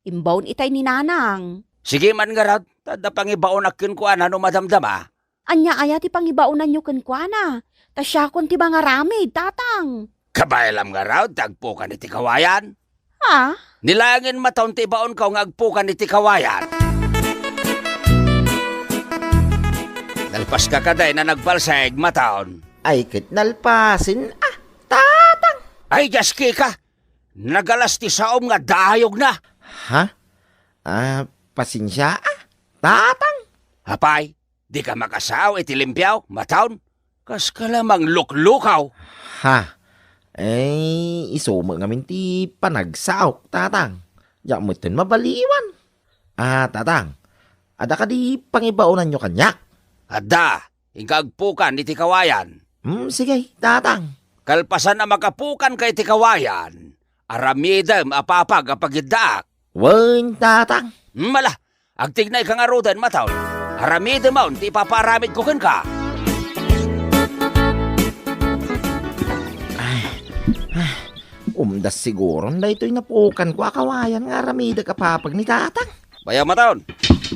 Imbaon itay ni Nanang. Sige man ngarud, ta adda pangibaonak kenkuana no madamdama. Ania aya ti pangibaonanyo kenkuana? Ta siakon ti mangaramid, Tatang. Kabaelam ngarud ti agpukan iti kawayan? Ha? Ni laengen, Maton, ti ibaonko nga agpukan iti kawayan. Nalpaska kadi nga nagbalsig, Maton? Ay, ket nalpasen, ah, Tatang. Ay, diaska. Nagalas ti saom nga adda ayogna. Ha? Ah, pasensia, ah, Tatang. Apay, dika makasao iti limpio, Maton? Kaska la mangluklukaw. Ha? Eh, isu met ngamin ti panagsaok, Tatang. Diak metten mabaliwan. Ah, Tatang, adda kadi pangibaonanyo kaniak? Adda, inka agpukan iti kawayan. Hmm, sige, Tatang. Kalpasan a makapukanka iti kawayan, aramidem a papag a pagiddaak. Wen, Tatang. Hmm, ala, agtignayka ngaruden, Maton. Aramidemon ti ipapaaramidko kenka. Ay, ah, umdas siguron daytoy napukanko a kawayan nga aramidek a papag ni Tatang. Bayaw, Maton.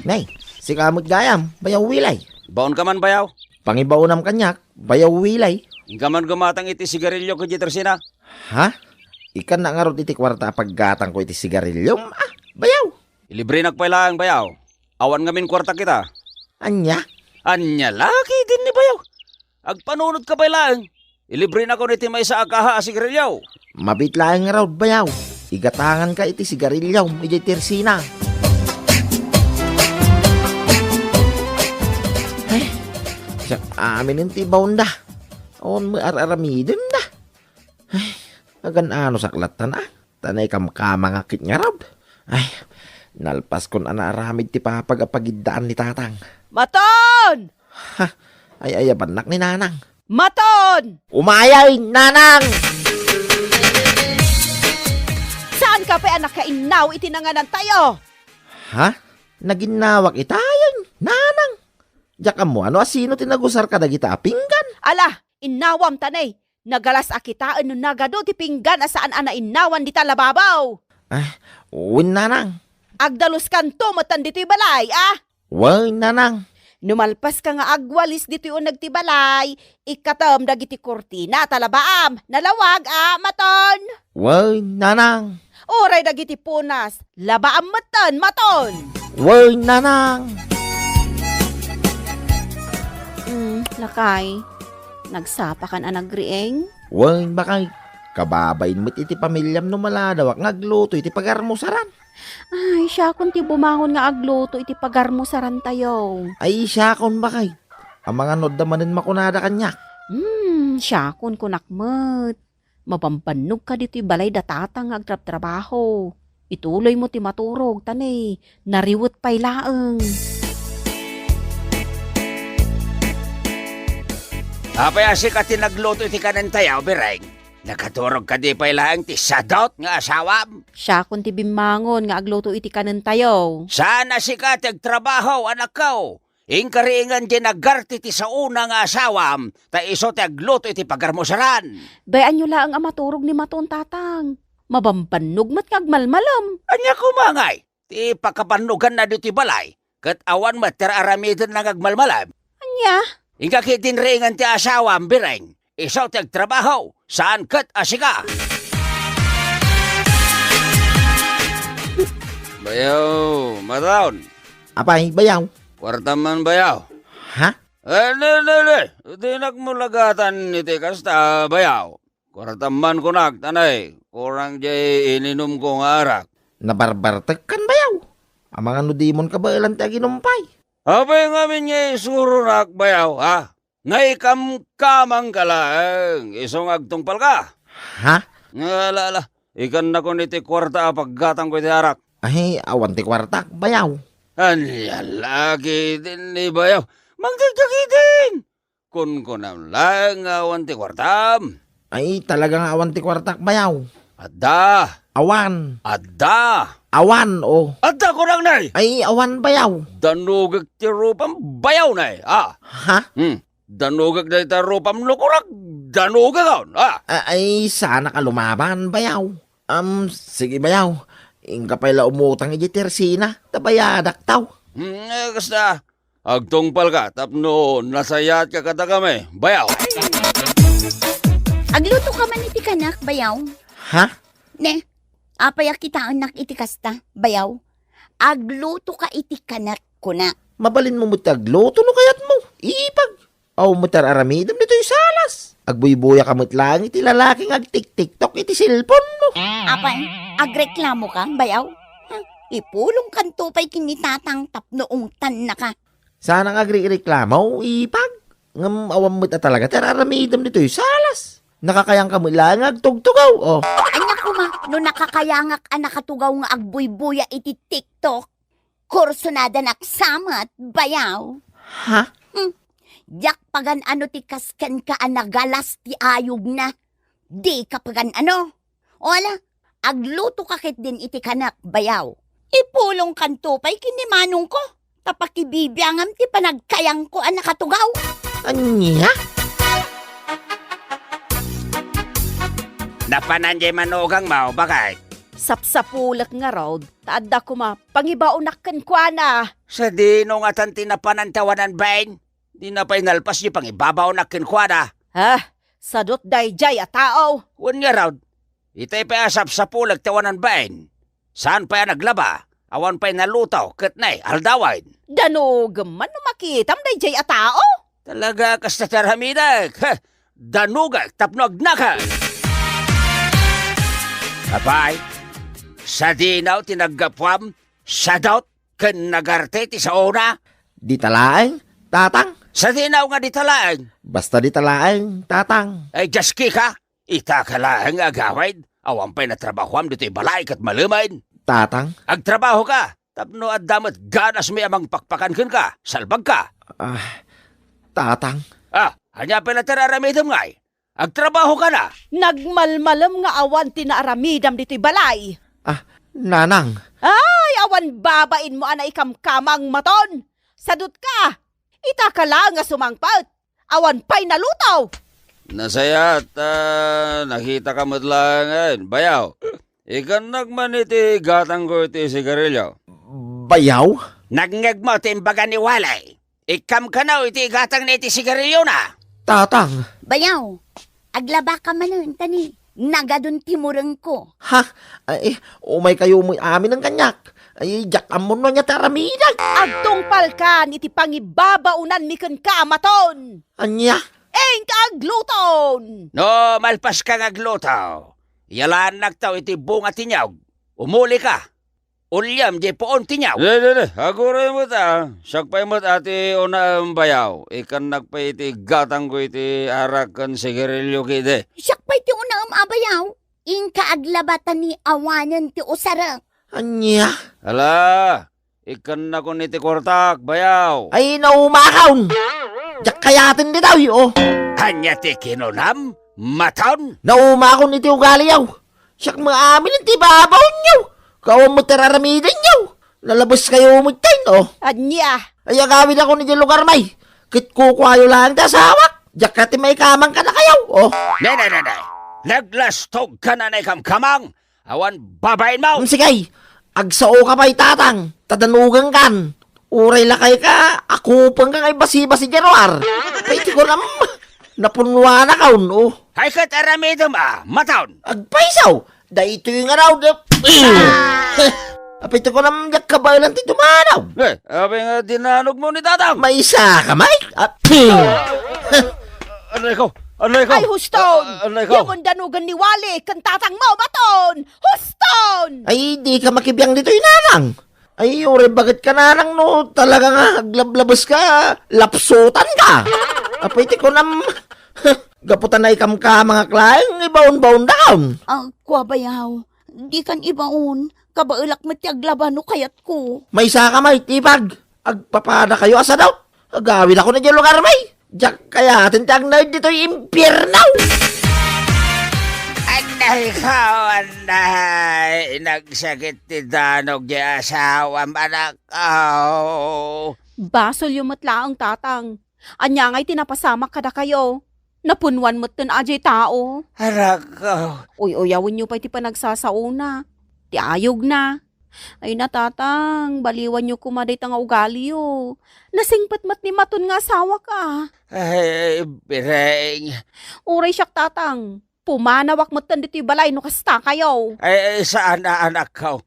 Nay, sika met gayam, Bayaw Wilay. Baonka man, Bayaw. Pangibaonam kaniak, Bayaw Wilay. Inka man gumatang iti sigarilio ket diay tersina. Ha? Ikkannak ngarud iti kuarta a paggatangko iti sigarilio? Ah, Bayaw. Ilibrenak pay laeng, Bayaw. Awan ngamin kuartak ita. Ania? Ania la ketdin ni Bayaw? Agpanunotka pay laeng. Ilibrenakon iti maysa a kaha a sigarilio. Mabiit laeng ngarud, Bayaw. Igatanganka iti sigarilio idiay tersina. Ay, siak aminen ti ibaonda. Awan met ar-aramidenda. Ay, agan-anosak lattan, ah. Ta naikamkamangak ket ngarud. Ay, nalpaskon a naaramid ti papag a pagiddaan ni Tatang. Maton! Ha? Ay-ayabannak ni Nanang. Maton! Umayay, Nanang! Saanka pay a nakainnaw iti nanganantayo? Ha? Naginnawak itayen, Nanang? Diak ammo no asino ti nagusar kadagita a pinggan. Ala, innawam ta ne. Nagalas a kitaen no nagadu ti pinggan a saan a nainnawan dita lababaw. Ah, wen, Nanang. Agdaluskanto metten ditoy balay, a? Wen, Nanang. No malpaska nga agwalis ditoy uneg ti balay, ikkatem dagiti kurtina ta labaam. Nalawag, a, Maton? Wen, Nanang. Uray dagiti punas, labaam metten, Maton. Wen, Nanang. Mm, lakay, nagsapakan a nagriing? Wen, baket. Kababain met iti pamiliam no maladawak nga agluto iti pagarmusaran. Ay, siakon ti bumangon nga agluto iti pagarmusarantayo. Ay, siakon, baket. Amangan no adda manen makunada kaniak. Hmm, siakon, kunak met. Mabambannogka ditoy balay da Tatang nga agtrabtrabaho. Ituloymo ti maturog, ta ne, nariwet pay laeng. Apay a sika ti nagluto iti kanentayo, Bireng? Nakaturog kadi pay laeng ti sadot nga asawam? Siakon ti bimmangon nga agluto iti kanentayo. Saan a sika ti agtrabaho, anakko? Inkariingan diay nagarti ti saona nga asawam, ta isu ti agluto iti pagarmusaran. Bay-anyo laeng a maturog ni Maton, Tatang. Mabambannog met nga agmalmalem. Ania koma ngay ti pakabannoganna ditoy balay, ket awan met ti ar-aramidenna nga agmalmalem? Ania? Inka ketdin riingen ti asawam, Bireng. Isu ti agtrabaho, saan ket a sika. Bayaw, Maton. Apay, bayaw? Kuartam man, bayaw. Ha? Eh, ne, ne, ne. Dinak mo lagatan iti kasta, bayaw. Kuartam man kunak, ta ne, kurang diay ininumko nga arak. Nabarbartekkan, bayaw. Amangan no dimon kabaelan ti aginumpay. Apay ngamin nga isuronak, bayaw, ha? Naikamkamangka laeng, isu nga agtungpalka. Ha? Nga ala, ala, ikannakon iti kuarta a paggatangko iti arak. Ay, awan ti kuartak, bayaw. Ania la ketdin ni Bayaw? Mangted ka ketdin! Kunkunam laeng nga awan ti kuartam. Ay, talaga nga awan ti kuartak, Bayaw. Adda. Awan. Adda. Awan, o. Adda, kunam, nay! Ay, awan, Bayaw. Danugek ti rupam, Bayaw, nay, a. Ha? Hmm. Danugek dayta rupam no kunak, danugek, a. A-, ay, saanak a lumaban, Bayaw. Am, sige, Bayaw. Inka pay la umutang iti tersina, ta bayadak taw. Hmm, eh, kasta, agtungpalka tapno nasayaatka kadakami, Bayaw. Aglutoka man iti kanak, Bayaw. Ha? Ne, apay a kitaennak iti kasta, Bayaw? Aglutoka iti kanak, kunak. Mabalinmo met ti agluto no kayatmo, ipag. Aw met ti ar-aramidem ditoy salas. Agbuybuya ka met laeng iti lalaki nga agtik-tiktok iti cellphone mo. Apay, agreklamo ka, Bayaw? Hmm, ipulongkanto pay ken ni Tatang tapno ungtannaka. Saan nga agrereklamo, ipag? Ngem awan met a talaga ti ar-aramidem ditoy salas. Nakakayangka met laeng nga agtugtugaw, o. Ania koma, no nakakayangak a nakatugaw nga agbuybuya iti TikTok, kursunadanak sa met, Bayaw. Ha? Hmm. Diak pagan-ano ti kas kenka a nagalas ti ayogna. Dika pagan-ano. O ala, aglutoka ketdin iti kanak, Bayaw. Ipulongkanto pay ken ni manongko, ta pakibibiangam ti panagkayangko a nakatugaw. Ania? Napanan diay manugangmo, baket? Sapsapulek ngarud, ta adda koma pangibaonak kenkuana. Sadino ngatan ti napanan ti awanan bain? Dina pay nalpas diay pangibabaonak kenkuana. Ha? Sadut daydiay a tao? Wen ngarud, itay pay a sapsapulek ti awanan bain. Saan pay a naglaba, awan pay naluto, ket nay, aldawen. Danugem man no makitam daydiay a tao? Talaga kasta ti aramidek. Heh, danugek tapno agnakem. Apay, sadino ti naggapuam, sadut ken nagarte ti saona? Dita laeng, Tatang. Sadino nga dita laeng? Basta dita laeng, Tatang. Ay, diaskika? Itaka laeng nga agawid, awan pay natrabahoam ditoy balay ket malemen. Tatang. Agtrabahoka, tapno adda met ganasmi a mangpakpakan kenka, salbagka. Ah, Tatang. Ah, ania pay la ti ar-aramidem ngay? Agtrabahoka na. Nagmalmalem nga awan ti naaramidam ditoy balay. Ah, Nanang. Ay, awan babainmo a naikamkamang, Maton. Sadutka. Itaka laeng nga sumangpet. Awan pay naluto. Nasayaat, ah, nakitaka met laengen, Bayaw. Ikannak man iti gatangko iti sigarilio. Bayaw? Nangngegmo ti imbaga ni Wale. Ikkam kano iti igatangna iti sigariliona. Tatang. Bayaw, aglabaka manen, ta ni nagadun ti murengko. Ha? Ay, umaykayo met aminen kaniak. Ay, diak ammo no ania ti aramidek. Agtungpalkan iti pangibabaonanmi kenka, Maton. Ania? Inka agluton. No, malpaska nga agluto. Iyalaannakto iti bunga ti niyog. Umulika. Uliam diay puon ti niyog. Di, di, di. Aguray met a. Siak pay met a ti unaem, Bayaw. Ikannak pay iti gatangko iti arak ken sigarilio ketdi. Siak pay ti unaem a, Bayaw. Inka aglaba ta ni awanen ti usarek. Ania? Ala, ikkannakon iti kuartak, Bayaw. Ay, naumakon. Diak kayaten ditoy, o. Ania ti kinunam, Maton? Naumakon iti ugaliyo. Siak met amin ti babaonyo. Kaawan met ti ar-aramidenyo. Nalabeskayo met ditoy, o. Ania? Ay, agawidakon iti lugarmi. Ket kukuayo laeng ti asawak. Diak kayat ti maikamang kadakayo, o. Ne, ne, ne, ne. Naglastogka a naikamkamang. Awan babainmo. Mm, sige. Agsaoka pay, Tatang. Ta danugengkan. Uray lakayka, akupengka nga ibasibasi diay ruar. Pay ti kunam, napunnuanakon, o. Ay, ket aramidem a, Maton. Agpayso, daytoy ngarud. Apay ti kunam, diak kabaelan ti dumanaw. Eh, apay nga dinanogmo ni Tatang? Maysaka, Mike. Ah, Anay ko, anay ko. Ay, huston! Ah, anay ko. Diak danugen ni Wale ken tatangmo, Maton! Huston! Ay, dika makibiang ditoy, Nanang. Ay, uray baket ka, Nanang, no talaga nga aglablabeska, lapsutanka. Apay ti kunam, gapu ta naikamkamangak laeng, ibaonbaondakon. Ah, kua, Bayaw, dikan ibaon. Kabaelak met ti aglaba no kayatko. Maysaka, May, ti bag. Agpapadakayo a sadut. Agawidakon idiay lugarmi. Diak kayaten ti agnaed ditoy impierno. Anay ko, anay. Nagsakit ti danog ti asawam, anakko. Basolyo met laeng, Tatang. Ania ngay ti napasamak kadakayo? Napunwan metten a diay tao. Anakko. Uy-uyawenyo pay ti panagsasaona. Ti ayogna. Ay na, Tatang, baliwanyo koma dayta nga ugaliyo. Nasingpet met ni Maton nga asawak a. Ay, Bireng. Uray siak, Tatang. Pumanawak metten ditoy balay no kastakayo. Ay, ay, saan a, anakko.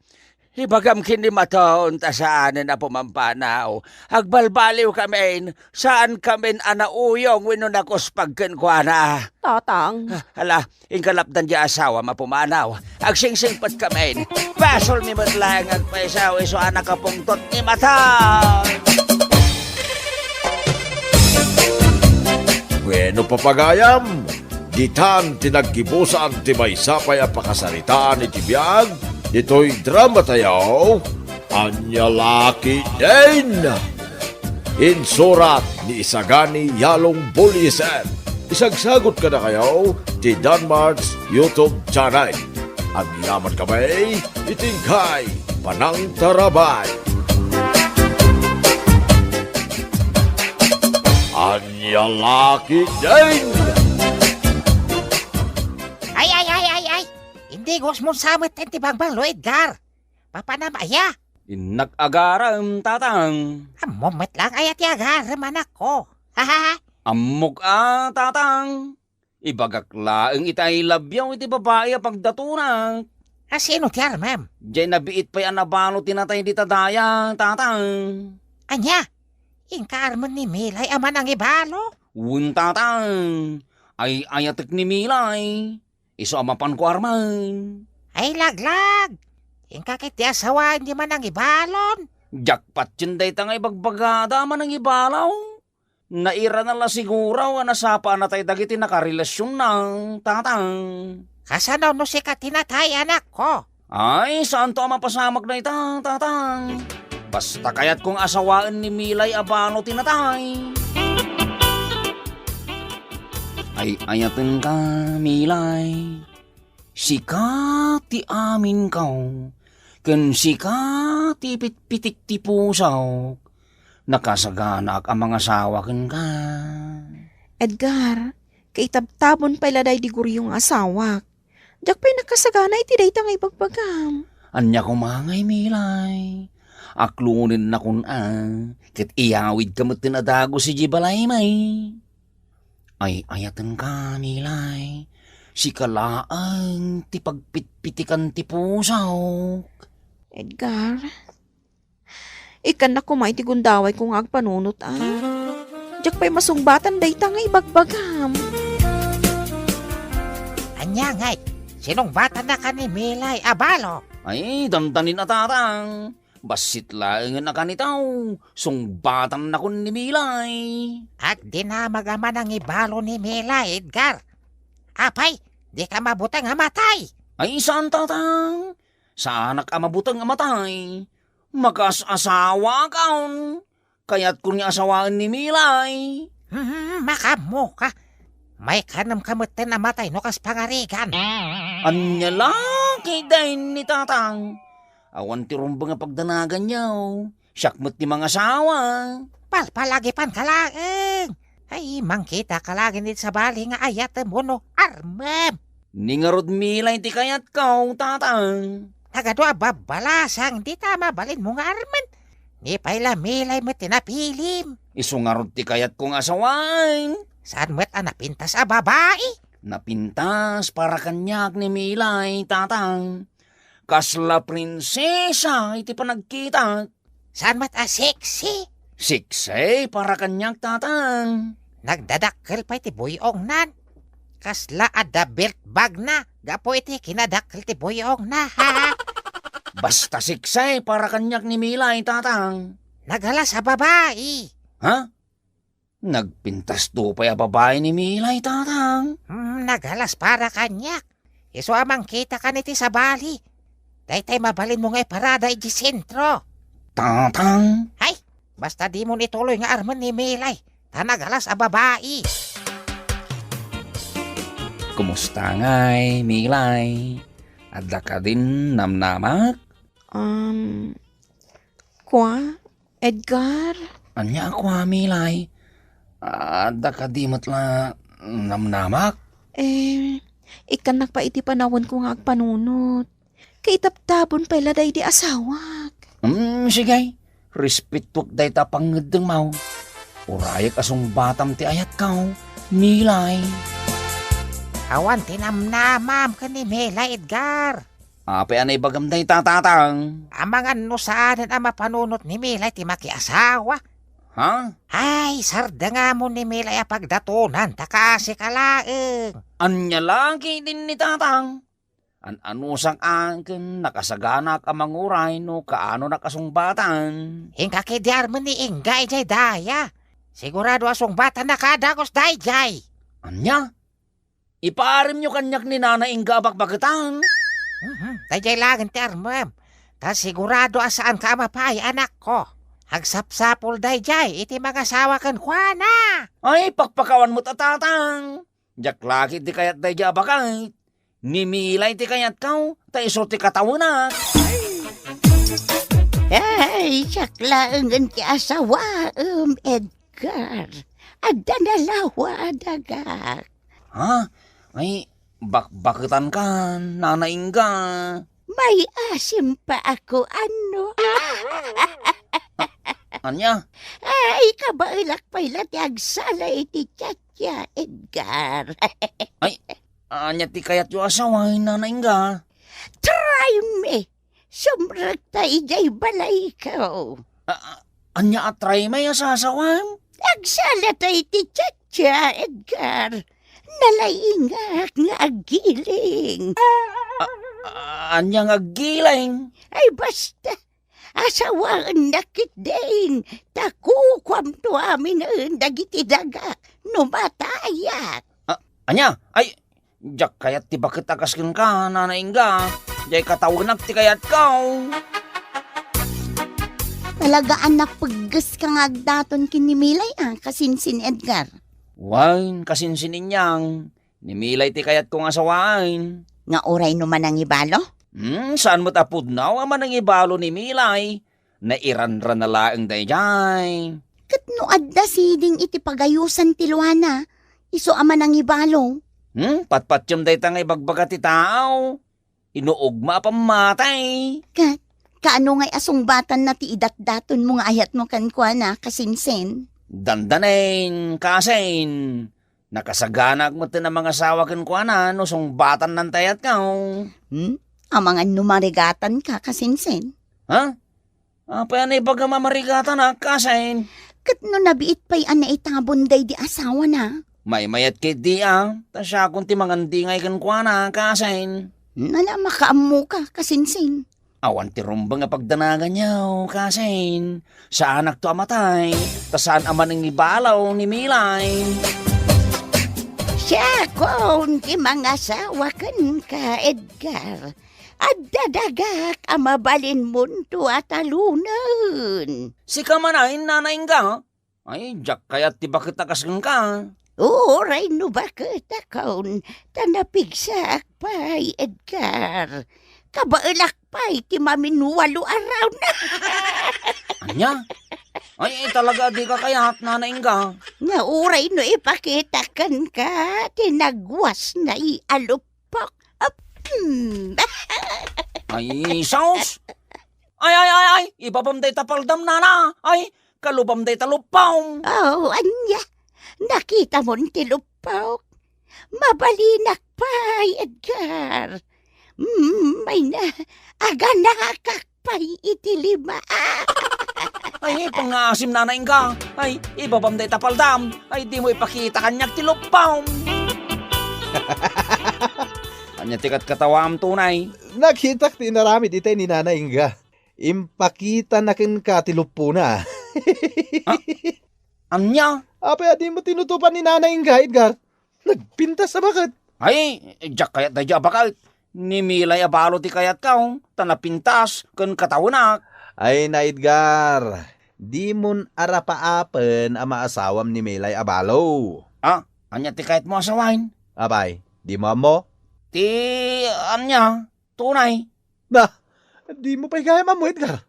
Ibagam ken ni Maton ta saanen a pumampanaw. Agbalbaliwkamin, saankamin a nauyong wenno nakuspag kenkuana. Tatang. Ah, hala, inka lapdan diay asawam a pumanaw. Agsingsingpetkamin. Basolmi met laeng agpayso isu a nakapungtot ni Maton. Bueno, papagayam, ditan ti naggibusan ti maysa pay a pakasaritaan iti biag ditoy dramatayo, Ania La Ketdin. Insurat ni Isagani Yalong Buliesen. Isagsagut kadakayo ti Danmart's YouTube channel. Agyamankami iti inkay panangtarabay. Ania La Ketdin. Ay, ay, ay, ay, ay! Indigos mo sa met ti bangbanglo, Edgar. Papanam aya? Innak agarem, Tatang. Ammom met laeng aya ti agarem, anakko. Hahaha. Ammok a, Tatang. Ibagak laeng iti I love you iti babai a pagdatonak. A, sino ti armem? Diay nabiit pay a nabalo ti natay dita daya, Tatang. Ania? Inka armen ni Milay a manangibalo? Wen, Tatang. Ay-ayatek ni Milay. Isu a mapanko armen. Ay, laglag! Inka ketdi asawaen ti manangibalon? Diak patien dayta nga ibagbagada a manangibalo. Nairana la siguro a nasapa a natay dagiti nakarelasionna, Tatang. Kasano no sika ti natay, anakko? Ay, saanto a mapasamak dayta, Tatang. Basta kayatko nga asawaen ni Milay a balo ti natay. Ay-ayatenka, Milay. Sika ti aminko, ken sika ti pitpitik ti pusok. Nakasaganaak a mangasawa kenka. Edgar, kaitabtabon pay la daydi guriyo nga asawak. Diak pay nakasagana iti dayta nga ibagbagam. Ania koma ngay, Milay? Aklonennakon a, ket iyawidka metten a dagus idiay balaymi. Ay-ayatenka, Milay. Sika laeng ti pagpitpitikan ti pusok. Edgar, ikkannak koma iti gundawayko nga agpanunot a. Diak pay masungbatan dayta nga ibagbagam. Ania ngay? Sinungbatannaka ni Milay a balo? Ay, dandanin a, Tatang. Bassit laengen a kanitaw, sungbatannakon ni Milay. Agdinamag a manangibalo ni Milay, Edgar. Apay, dika mabuteng a matay? Ay, saan, Tatang. Saanak a mabuteng a matay. Makaas-asawaakon. Kayatkon nga asawaen ni Milay. Hmm, makaammoka. Maikanemka metten a matay no kas pangarigan. Ania la ketdin ni Tatang? Awan ti rumbeng a pagdanaganyo. Siak met ti mangasawa. Palpalagipanka laeng. Ay, mangkitaka laeng iti sabali nga ayatem wenno armem. Ni ngarud Milay ti kayatko, Tatang. Nagadu a babbalasang dita mabalinmo nga armen. Ni pay la Milay met ti napilim. Isu ngarud ti kayatko nga asawaen. Saan met a napintas a babai? Napintas para kaniak ni Milay, Tatang. Kasla prinsesa iti panagkitak. Saan met a sexy? Sexy para kaniak, Tatang. Nagdadakkel pay ti buy-ongnan. Kasla adda belt bagna gapu iti kinadakkel ti buy-ongna, ha? Basta sexy para kaniak ni Milay, Tatang. Nagalas a babai. Ha? Nagpintas to pay a babai ni Milay, Tatang. Hmm, nagalas para kaniak. Isu a mangkitakan iti sabali. Daytay mabalinmo nga iparada iti sentro. Tatang! Ay, basta dimo ituloy nga armen ni Milay, ta nagalas a babai. Kumusta ngay, Milay? Adda kadin namnamak? Um, kua, Edgar? Ania a kua, Milay? Adda kadi met la namnamak? Eh, ikkannak pay iti panawenko nga agpanunot. Kaitaptapon pay la daydi asawak. Hmm, sige. Respetuek dayta pangngeddengmo. Urayek a sungbatam ti ayatko, Milay. Awan ti namnamam ken ni Milay, Edgar. Apay a naibagam dayta, Tatang? Amangan no saanen a mapanunot ni Milay ti makiasawa. Ha? Ay, sardengamon ni Milay a pagdatonan ta kaasika laeng. Ania la ketdin ni Tatang? An-anusak a ken nakasaganak a manguray no kaanonak a sungbatan. Inka ketdi armen ni Inga idiay daya. Sigurado a sungbatanna kadagus daydiay. Ania? Ipaarimyo kaniak ni Nana Inga a bakbaketan. Mhm, daydiay laeng ti armem. Ta sigurado a saanka a mapay, anakko. Agsapsapul daydiay iti mangasawa kenkuana. Ay, pakpakawan met a, Tatang. Diak la ketdi kayat daydiay a baket. Ni Milay ti kayatko, ta isu ti katawenak. Ay, siak laengen ti asawaem, Edgar. Adda nalawa a dagak. Ha? Ay, bakbaketanka, Nana Inga. May asim pa ako, ano? Ania? Ay, kabaelak pay la ti agsala iti chatya, Edgar. Ay, ania ti kayatyo a sawen, Nana Inga? Try me! Sumrekta idiay balayko. A-, a-, ania a try me a sasawem? Agsalata iti chatya, Edgar. Nalaingak nga aggiling. A-, a-, ania nga aggiling? Ay, basta. Asawaennak ketdin, ta kukuamto aminen dagiti dagak no matayak. A-, ania? Ay, diak kayat ti baket a kas kenka, Nana Inga. Diay katawenak ti kayatko. Talaga a napeggeska nga agdaton ken ni Milay a, kasinsin Edgar. Wen, kasinsin Inyang, ni Milay ti kayatko nga sawaen. Nga uray no manangibalo? Hmm, saan met a pudno a manangibalo ni Milay. Nairanrana laeng daydiay. Ket no adda siding iti pagayosan ti luana, isu a manangibalo. Hmm, patpatiem dayta nga ibagbaga ti tao. Inuugma a pammatay. Ket, kaano ngay a sungbatanna ti idatdatonmo nga ayatmo kenkuana, kasinsin? Dandanen, kasin. Nakasaganaak metten a mangasawa kenkuana no sungbatanna ti ayatko. Hmm? Amangan no marigatanka, kasinsin? Ha? Apay a naibagam a marigatanak, kasin? Ket no nabiit pay a naitabon daydi asawana? Maymayat ketdi a, ta siakon ti mangandingay kenkuana, kasin? Nala, makaammoka, kasinsin. Awan ti rumbeng a pagdanaganyo, kasin. Saanakto a matay, ta saan a manangibalo ni Milay. Siakon ti mangasawa kenka, Edgar. Adda dagak a mabalinmonto a talunen. Sika manen, Nana Inga? Ay, diak kayat ti baket a kas kenka. Uray no baketakon, ta napigsaak pay, Edgar. Kabaelak pay ti maminwalo a round. Ania? Ay, talaga a dika kayat, Nana Inga. Nga uray no ipakitak kenka ti nagwasna i alup- Pak-, ap-, hmm. Ay, sus! Ay, ay, ay, ay! Ibabam dayta paldam, nana! Ay, kalubam dayta luppam! Oh, ania? Nakitamon ti luppok? Mabalinak pay, Edgar. Hmm, mayna, aganakak pay iti lima. Ay, pangaasim, Nana Inga. Ay, ibabam dayta paldam. Ay, dimo ipakita kaniak ti luppam. Ania ti katkatawam, tunay? Nakitak ti inaramid itay ni Nana Inga. Impakitana kenka ti luppona. Ah, ania? Apay a dimo tinutupan ni Nana Inga, Edgar? Nagpintas a baket. Ay, diak kayat daydiay a baket. Ni Milay a balo ti kayatko, ta napintas ken katawenak. Ay na, Edgar, dimon arapaapen a maasawam ni Milay a balo. Ah, ania ti kayatmo a sawen? Apay, dimo ammo? Ti ania, tunay. Nah, dimo pay gayam ammo, Edgar.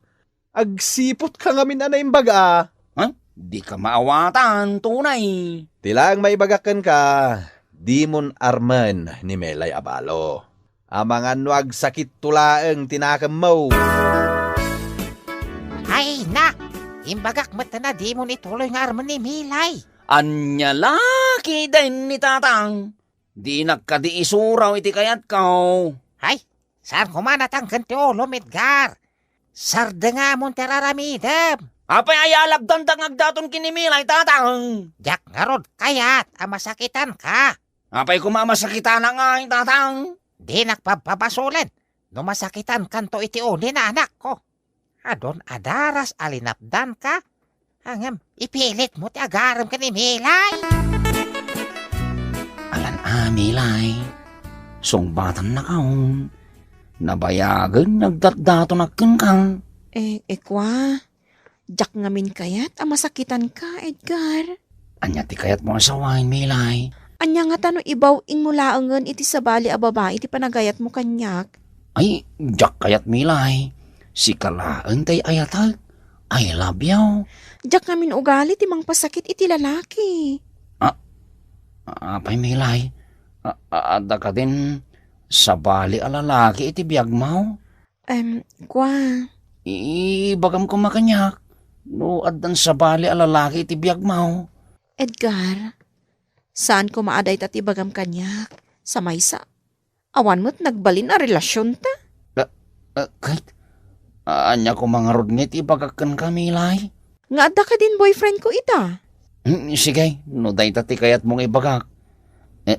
Agsiputka ngamin a naimbaga. Ha? Dika maawatan, tunay. Ti laeng maibagak kenka, dimon armen ni Milay a balo. Amangan no agsakitto laeng ti nakemmo. Ay na! Imbagak met a dimon ituloy nga armen ni Milay. Ania la ketdin ni Tatang? Dinak kadi isuraw iti kayatko. Ay, saan koma natangken ti ulom, Edgar. Sardengamon ti ar-aramidem. Apay aya a lagdandak nga agdaton ken ni Milay, Tatang? Diak ngarud kayat a masakitanka. Apay koma a masakitanak ngay, Tatang? Dinak pabpabasolen no masakitankanto iti uni, anakko. Adun a daras a linapdanka, ngem ipilitmo ti agarem ken ni Milay. Alan a, Milay. Sungbatan nakaon. Nabayagen nga agdatdatonak kenka. Eh, eh, kwa, diak ngamin kayat a masakitanka, Edgar. Ania ti kayatmo a sawen, Milay? Ania ngata no ibaw-ingmo laengen iti sabali a babai ti panagayatmo kaniak? Ay, diak kayat, Milay. Sika laeng ti ay-ayatek. I love you. Diak ngamin ugali ti mangpasakit iti lalaki. Ah, apay, Milay? A-, a-, adda kadin sabali a lalaki iti biagmo? Em, kwa. Ibagam koma kaniak, no addan sabali a lalaki iti biagmo. Edgar, saan koma a dayta ti ibagam kaniak. Sa maysa, awan met nagbalin a relasionta. Ah, ah, ket, ania koma ngarud nga iti ibagak kenka, Milay? Nga adda kadin boyfriend ko ita. Hmm, sige, no dayta ti kayatmo nga ibagak. Eh,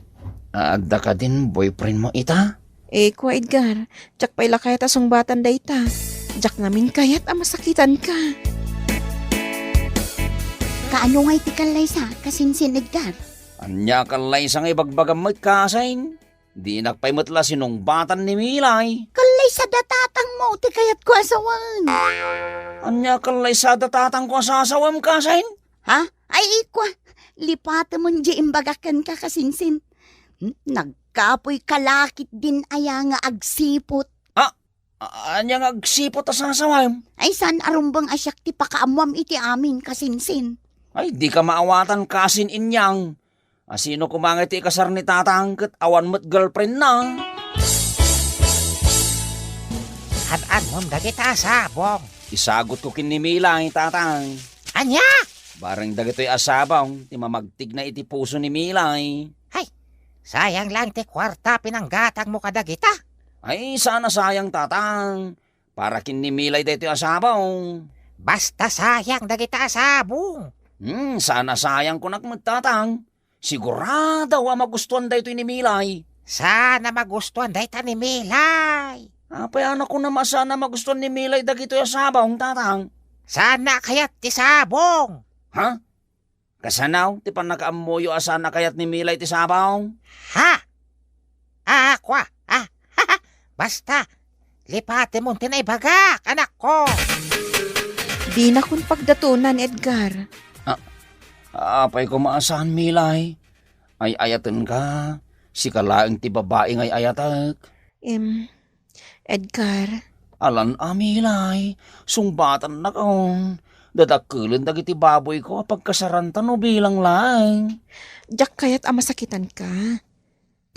adda kadin boyfriend mo ita? Eh, kwa Edgar, diak pay la kayat a sungbatan dayta. Diak ngamin kayat a masakitanka. Kaano ngay ti kallaysa, kasinsin Edgar? Ania kallaysa nga ibagbagam met, kasin? Dinak pay met la sinungbatan ni Milay. Kallaysada tatangmo ti kayatko a sawen. Ania kallaysada tatangko a sasawem, kasin? Ha? Ay, ikwa, lipatemon di imbagak kenka, kasinsin. Hmm, nagkapoy ka la ketdin aya nga agsiput. Ah, a-, ania nga agsiput a sasawem? Ay, saan a rumbeng a siak ti pakaammoam iti amin, kasinsin. Ay, dika maawatan, kasin, inyang. Asino koma nga iti ikasar ni tatang ket awan met girlfriendna? Ad-admom dagita a sabong. Isagutko ken ni Milay, tatang. Ania? Bareng dagitoy a sabong ti mamagtigna iti puso ni Milay. Hay, sayang lang ti kuarta pinanggatangmo kadagita. Ay, saan a sayang, tatang. Para ken ni Milay daytoy a sabong. Basta sayang dagita a sabong. Hmm, saan a sayang kunak met, tatang. Sigurado a magustuan daytoy ni Milay. Saan a magustuan dayta ni Milay? Apay a kunam a saan a magustuan ni Milay dagitoy a sabong, tatang? Saan a kayat ti sabong? Ha? Kasano ti pannakaammoyo a saan a kayat ni Milay ti sabong? Ha? Ah, kwa? Ah, basta, lipatemon ti naibagak, anakko. Dinakon pagdatonan, Edgar. Ah, apay koma a saan, Milay? Ay-ayatenka. Sika laeng ti babai nga ay-ayatek. Em, Edgar. Alan a, Milay, sungbatannakon. Dadakkelen dagiti baboyko a pagkasaranta no bilang laeng. Diak kayat a masakitanka.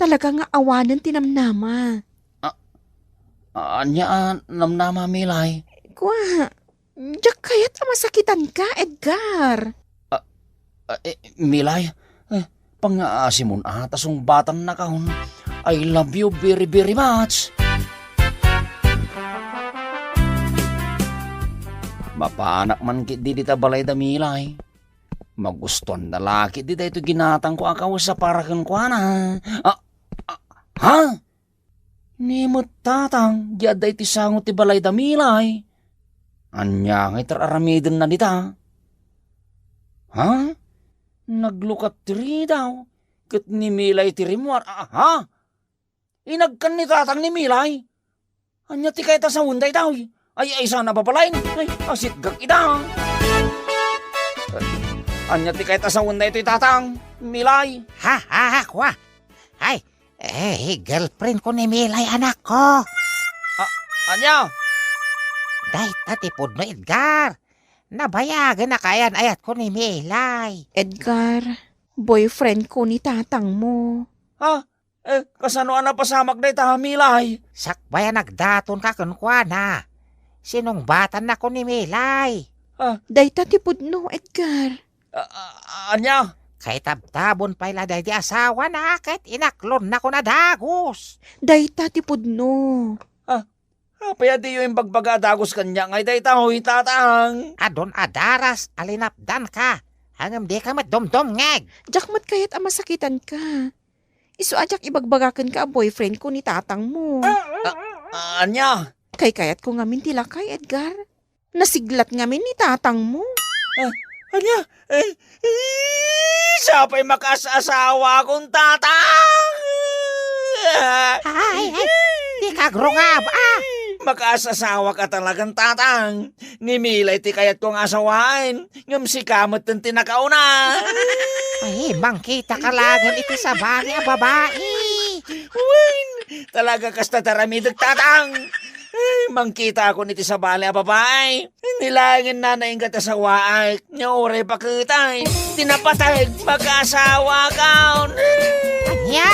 Talaga nga awanen ti namnama. Ah, ania a namnama, Milay? Kua, diak kayat a masakitanka, Edgar. Ah, ah, eh, Milay, eh, pangngaasimon a ta sungbatannakon. I love you very, very much. Mapanak man ketdi dita balay da Milay. Magustuanna la ketdi daytoy ginatangko a kawes a para kenkuana. Ah, ah, ha? Ni met tatang, di adda iti sango ti balay da Milay. Ania nga iti ar-aramidenna dita? Ha? Naglukat ti ridaw, ket ni Milay ti rimmuar. Ah, ha? Inagkan ni tatang ni Milay. Ania ti kayat a sawen daytoy? Ay, ay, sana babalain. Ay, asitgak ida. Ania ti kayat a sawen daytoy, tatang? Milay. Ha, ha, ha, kwa? Ay, eh, girlfriend ko ni Milay, anak ko. Ah, ania? Dayta ti pudno, Edgar. Nabayagen a kayan-ayat ko ni Milay. Edgar, boyfriend ko ni tatang mo. Ha? Eh, kasano a napasamak dayta, Milay? Sakbay a nagdaton ka kenkuana. Sinungbatanna ko ni Milay. Ah. Dayta ti pudno, Edgar. Ah, ah, ania? Kaitabtabon pay la daydi asawana ket inaklonna ko na dagus. Dayta ti pudno. Ah, apay a diyo imbagbaga a dagus kaniak ngay dayta, hoy, tatang? Adun a daras a linapdan ka, ngem di ka met dumdumngeg. Diak met kayat a masakitan ka. Isu a diak ibagbaga kenka a boyfriend ko ni tatang mo. Ah, ah, ania? Kaykayat ko ngamin ti lakay, Edgar. Nasiglat ngamin ni tatang mo. Ah, ania? Eh, eh, siya pa'y makaas-asawa akong tatang! Ay, ay, di ka agrungab, ah! Makaas-asawa ka talagang tatang. Ni Milay ti kayat kong asawaen. Ngem sika met ti nakauna. Ay, mangkita ka laeng iti sabali a babai. Wen, talaga kasta ti aramidek, tatang. Ay, mangkita ako iti sabali a babai. Ni laengen nana inggad asawaek. Nia uray paketay. Ti napateg, mag-asawa ka. Ania?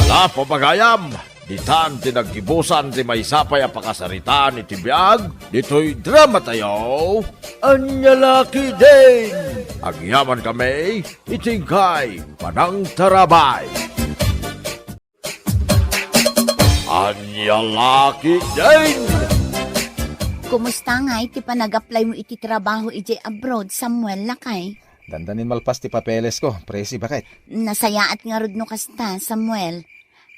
Ala, papagayam, ditan ti naggibusan ti maysa pay a pakasaritaan iti biag ditoy drama tayo, Ania La Ketdin. Agyaman kami iti inkay panangtarabay. Ania La Ketdin. Kumusta ngay ti panag-apply mo iti trabaho idiay abroad, Samuel, lakay? Dandanin malpas ti papeles ko, Presi, baket. Nasayaat ngarud no kasta, Samuel.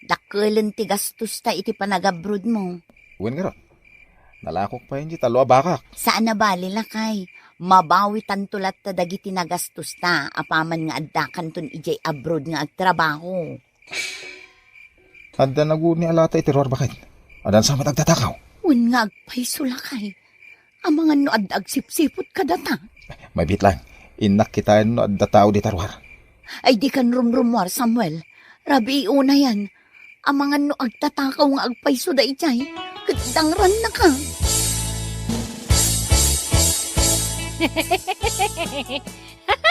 Dakkelen ti gastosta iti panag-abroad mo. Wen ngarud. Nalakok pay iti tallo a bakak. Saan a bali, lakay. Mabawitanto latta dagiti nagastosta apaman nga addakanton idiay abroad nga agtrabaho. Adda naguni a lata iti ruar, baket. Adda sa met agtatakaw. Wen nga agpayso, lakay. Amangan no adda agsipsiput kadata. Mabiit laeng. Innak kitaen no adda tao dita ruar. Ay, dikan rumrumuar, Samuel. Rabii unayan. Amangan no agtatakaw nga agpayso daydiay. Ket dangrannaka.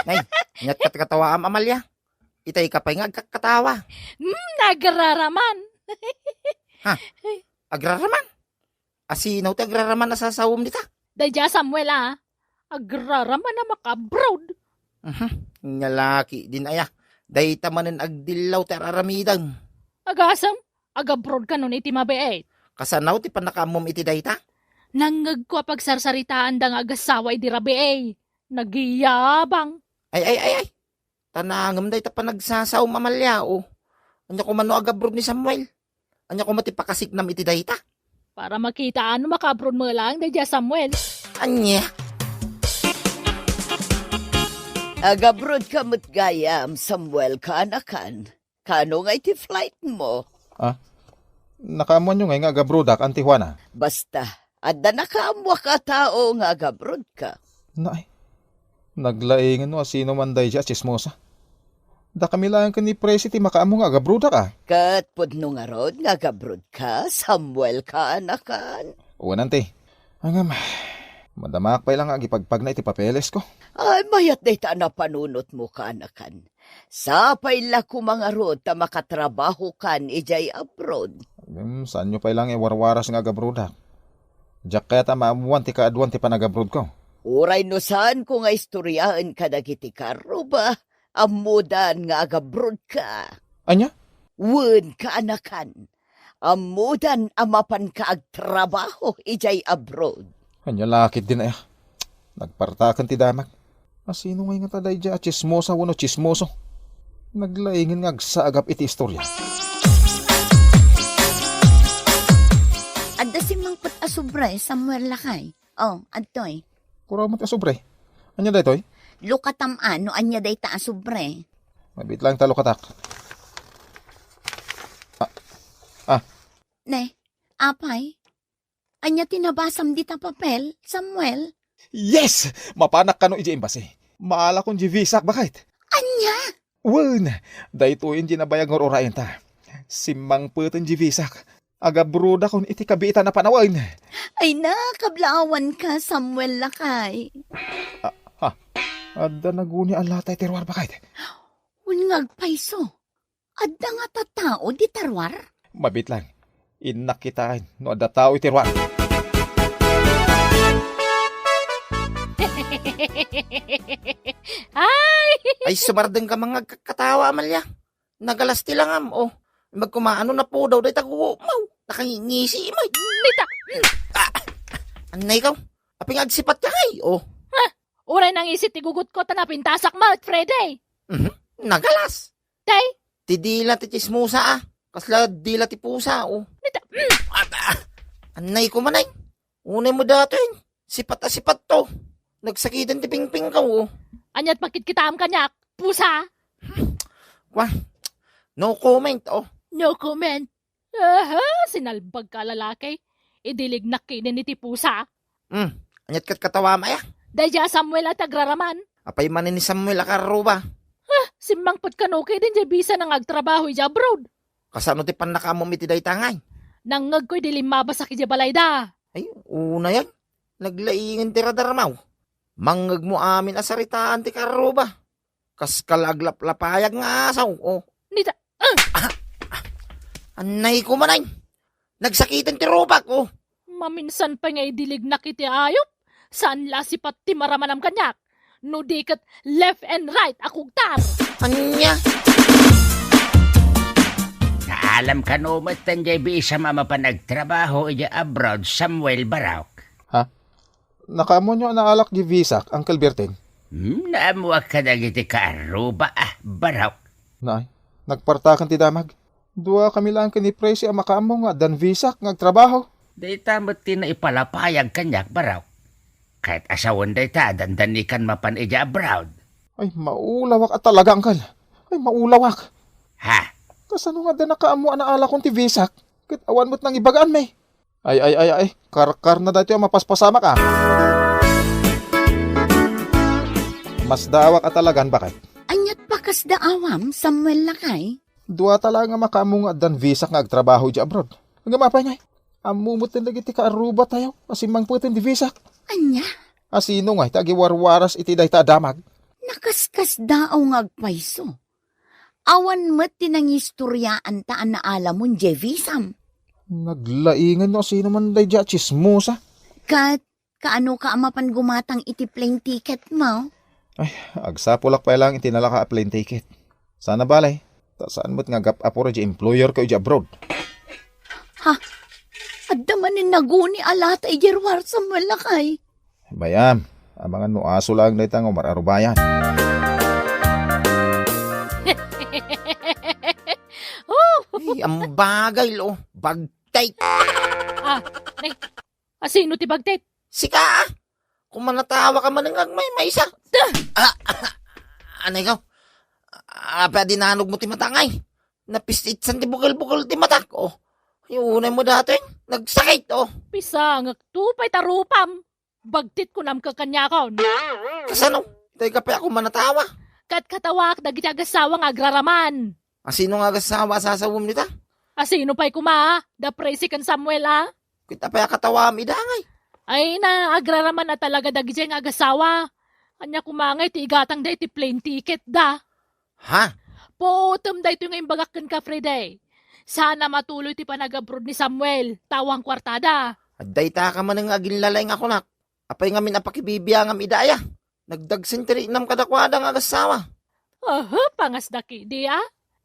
Nay, ania't ket katawaam, Amalia? Itay ka pay nga agkakkatawa. Hmm, nagraraman. Ha? Agraraman? Asino ti agraraman a sasawem dita? Daydiay a Samuel, a. Agraraman a maka-abroad. Mhm. Nia La Ketdin aya. Dayta manen agdillaw ti ar-aramidem. Agasem, agabroad kanon iti mabiit. Kasano ti pannakaammom iti dayta? Nangngegko a pagsarsaritaanda nga agassawa idi rabii. Nagyabang. Ay, ay, ay, ay. Ta nangem dayta panagsasawem, Amalia, o. Ania koma no agabroad ni Samuel? Ania koma ti pakasiknam iti dayta? Para makitaam no makaabroad met laeng daydiay a Samuel. Ania? Agabroad ka met gayam, Samuel, kaanakan. Kaano nga iti flight mo? Ah? Nakaammoanyo ngay nga agabroadak, Auntie Juana? Basta, adda nakaammoak a tao nga agabroad ka. Naay, naglaingen no asino man daydiay a tsismosa. Dakami laeng ken ni Presi ti makaammo nga agabroadak, a. Ket pudno ngarud nga agabroad ka, Samuel, kaanakan. Wen, Auntie. Ngem, madamaak pay la nga agipagpagna iti papeles ko. Ay, mayat dayta a napanunot mo, kaanakan. Sapay la koma ngarud ta makatrabahokan idiay abroad. Ngem, saanyo pay la nga iwarwaras nga agabroadak? Diak kayat a maammoan ti kaaduan ti panagabroad ko. Uray no saanko nga istoriaen kadagiti karruba, ammodan nga agabroad ka. Ania? Wen, kaanakan. Ammodan a mapanka agtrabaho idiay abroad. Ania la ketdin aya? Nagpartaken ti damag. Asino ngay ngata daydiay a tsismosa wenno tsismoso? Naglaingen nga agsaagap iti istoria. Adda simmangpet a sobra, Samuel, lakay. Oh, adtoy. Kuraw met a sobre. Ania daytoy? Lukatam a no ania dayta a sobre. Mabit lang ta lukatak. Ah. Ah. Ne, apay? Ania ti nabasam dita papel, Samuel? Yes! Mapanak kano idiay embassy. Maalakon diay visak, baket. Ania? Wen, daytoyen diay nabayag nga ur-urayenta. Simmangpeten diay visak. Agabrodakon iti kabiitan a panawen. Ay, nakablaawanka, Samuel, lakay. Ah, ha? Adda naguni a latay ti ruar, baket. Wen nga agpayso. Adda nga tattao dita ruar? Mabit lang. Innak kitaen no adda tao iti ruar. Ay! Ay, sumardeng ka, mangagkakatawa, Amalia. Nagalas ti langam, oh. Magkumaano napudaw dayta gugumaw. Nakangingisi, may. Nita! Ah! Annay ka? Aping agsipat ka, ay, oh. Ha? Uray nangisi ti gugutko ta napintasak met, Freddy. Mhm. Nagalas. Tay? Ti dila ti tsismosa, ah. Kasla dila ti pusa, oh. Nita, mm. At, ah, annay ko manay. Unay mo datoy. Sipat a sipat to. Nagsakiten ti pingping ka, oh. Aniat pakitkitaam kaniak, pusa? Kwa, no comment, oh. No comment. Aha, sinalbag ka, lalaki. Idilignak kinin iti pusa. Hmm, aniat kat katawa, maya? Daydiay a Samuel a ti agraraman. Apay manen ni Samuel a karruba? Ah, simmangpet kano kay din diay bisa na nga agtrabaho idiay abroad. Kasano ti pannakaamom iti dayta ngay? Nangngegko idi limmabas a idiay balayda. Ay, una yan. Naglaingen ti radarmaw. Mangngeg mo amin a saritaan ti karruba. Kas kalaglaplayag nga asaw, oh. Nita, ah! Ah, ah, annay ko manay. Nagsakiten ti rupak, oh. Maminsan pay nga idilignak iti ayup. Saan la sipat ti maramanam kaniak? No di ket left and right a kugtar. Ania? Naalam kano met ten diay bisa a mapan agtrabaho idiay abroad, Samuel Barok? Ha? Nakaammoyo a naalak diay visak, Uncle Berting? Hmm, naammoak kadagiti kaarruba, ah, Barok. Nay, nagpartaken ti damag. Duakami laeng ken ni Presi a makaammo nga addan visak nga agtrabaho. Dayta met ti naipalapayag kaniak, Barok. Ket a sawen dayta, dandanikan mapan idiay abroad. Ay, maulawak a talaga, Uncle. Ay, maulawak. Ha? Kasano nga adda nakaammo a naalakon ti visak? Ket awan met nangibagaanmi. Ay, ay, ay, ay, karkarna daytoy a mapaspasamak, a. Masdaawak a talagan, baket. Aniat pakasdaawam, Samuel lakay? Duata laeng a makaammo nga addan visak nga agtrabaho idiay abroad. Ngem apay ngay? Ammo met dagiti kaarrubatayo a simmangpeten ti visak. Ania? A sino ngay ti agiwarwaras iti dayta a damag? Nakaskasdaaw nga agpayso. Awan met ti nangistoriaanta a naalamon diay visam. Naglaingen no asino man daydiay a tsismosa. Ket kaano ka a mapan gumatang iti plane ticket mo? Ay, agsapulak pay laeng iti nalaka a plane ticket. Sana bale, ta saan met nga agap-apor diay employer ko idiay abroad. Ha? Adda manen naguni a lata idiay ruar, Samuel lakay? Bayam, amangan no aso laeng dayta nga umar-arubayan. Oh! Ay, ambagay, lo. Bagtit. Ah, nay, asino ti bagtit? Sika, ah. Kumanatawa ka manen nga agmaymaysa. Ah! Ah, anay ka? Apay a dinanog mo ti mata ngay? Napistitsan ti bukel-bukel ti matak, oh. Ay, unay mo datoy, nagsakit, oh. Pisangek to pay ta rupam. Bagtit kunam ka kaniakon. Kasano? Tay ka pay ako manatawa. Ket katawaak dagiti agassawa nga agraraman. Asino nga agassawa a sasawem dita? Asino pay koma? Da Presi ken Samuel, a? Ket apay a katawaam ida ngay? Ay na, agraraman a talaga dagiti nga agassawa. Ania koma ngay ti igatangda iti plane ticket da? Ha? Puotem daytoy nga imbagak kenka, Freddy. Saan a matuloy ti panagabroad ni Samuel, ta awan kuartada. Adda ita ka manen nga aginlalay nga kunak. Apay ngamin a pakibibiangam ida aya? Nagdagsen ti riknam kadakuada nga agassawa. Aha, pangasda kidi, a?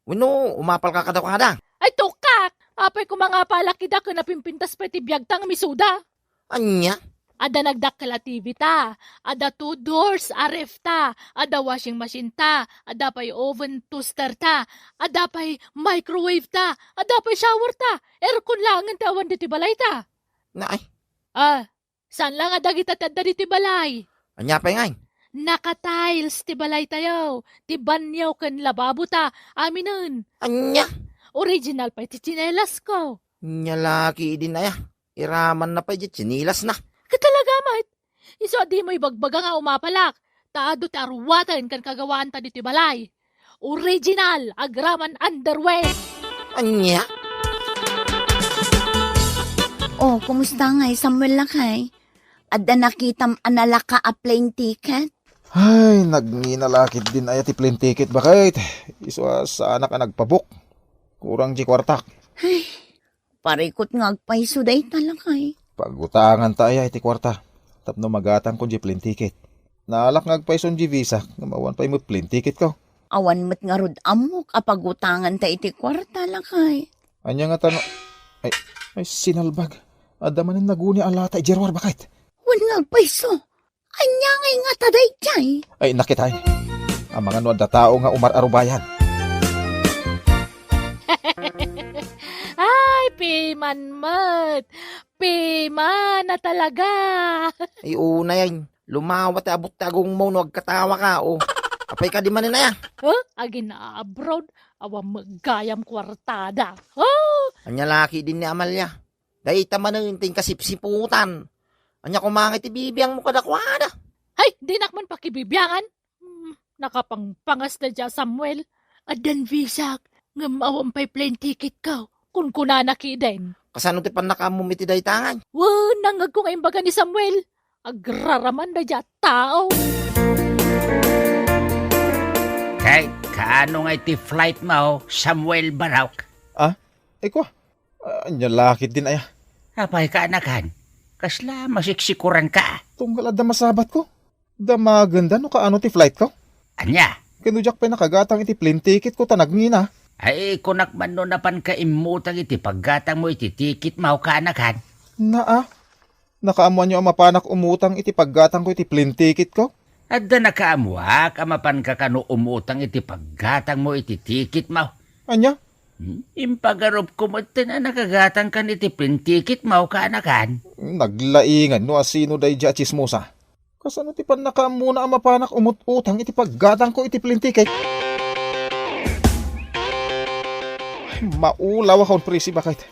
Wenno, umapal ka kadakuada? Ay, tukak! Apay ko mangapalak ida ken napimpintas pay ti biagta nga misuda. Ania? Adda nagdakkel a T V ta, adda two doors a ref ta, adda washing machine ta, adda pay oven toaster ta, adda pay microwave ta, adda pay shower ta, aircon laengen ti awan ditoy balay ta. Naay. Ah, Saan la nga dagita ti adda ditoy balay. Ania pay ngay? Naka-tiles ti balaytayo, ti banio ken lababota, aminen. Ania? Original pay ti tsinelasko. Ania la ketdin aya? Iramanna pay diay tsinelasna. Ket talaga met. Isu a dimo ibagbaga nga umapalak, ta adu ti aruaten ken kagawaanta ditoy balay. Original, agraman underwear. Ania? Oh, kumusta ngay, Samuel, lakay? Adda nakitam a nalaka a plane ticket? Ay, nagngina la ketdin aya ti plane ticket, baket. Isu a saanak a nagpabook. Kurang diay kuartak. Ay, parikut nga agpayso dayta, lakay. Pagutanganta aya iti kuarta tapno magatangko diay plane ticket. Naalak nga agpayson diay visa ngem awan pay met plane ticketko. Awan met ngarud ammok a pagutanganta iti kuarta, lakay. Ania ngata no, ay, ay, sinalbag. Adda manen naguni a lata idiay ruar, baket. Wen nga agpayso. Ania ngay ngata daydiay? Ay, nakitaen. Amangan no adda tao nga umar-arubayan. Ay, piman met. Piman a talaga. Ay, unay, ay. Lumawa ti abut ti agongmo no agkatawaka, o. Apay kadi manen aya? Huh? Agin-abroad? Awan met gayam kuartada. Huh? Ania la ketdin ni Amalia? Dayta manen ti inkasipsiputan. Ania koma ngay ti bibiangmo kadakuada? Hay, dinak man pakibibiangan. Hmm, nakapangpangas daydiay a Samuel. Addan visak, ngem awan pay plane ticketko. Kunkunana ketdin. Kasano ti pannakaammom iti dayta ngay? Wen, nangngegko nga imbaga ni Samuel. Agraraman daydiay a tao. Kay, kaano ngay ti flightmo, Samuel Barok? Ah, iko? Ah, ania la ketdin aya? Apay, kaanakan? Kasla masiksikuranka? Tunggal adda masabatko. Damagenda no kaano ti flightko? Ania? Ken no diak pay nakagatang iti plane ticketko ta nagngina. Ay, kunak man no napanka immutang iti paggatangmo iti ticketmo, kaanakan? Naa, nakaammoanyo a mapanak umutang iti paggatangko iti plane ticketko? Adda nakaammoak a mapanka kano umutang iti paggatangmo iti ticketmo. Ania? Hmm? Impagarupko metten a nakagatangkan iti plane ticketmo, kaanakan? Naglaingan no asino daydiay a tsismosa. Kasano ti pannakaammona a mapanak umut-utang iti paggatangko iti plane ticket? Ay, maulawak on, Prissy, baket.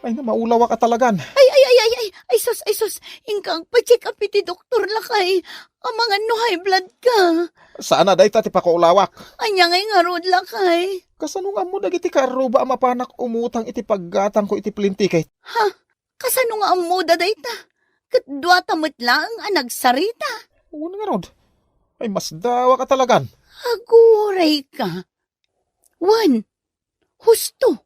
Ay, na, maulawak a talagan. Ay, ay, ay, ay, ay, ay, sus, ay, sus. Inka agpa-check up iti doktor, lakay. Amangan no high blood ka. Saan a dayta ti pakaulawak. Ania ngay ngarud, lakay? Kasano nga ammo dagiti karruba a mapanak umutang iti paggatangko iti plane ticket? Ha? Kasano nga ammoda dayta? Ket duata met laeng a nagsarita. Wen ngarud. Ay, masdawak a talagan. Aguray ka. Wen, husto.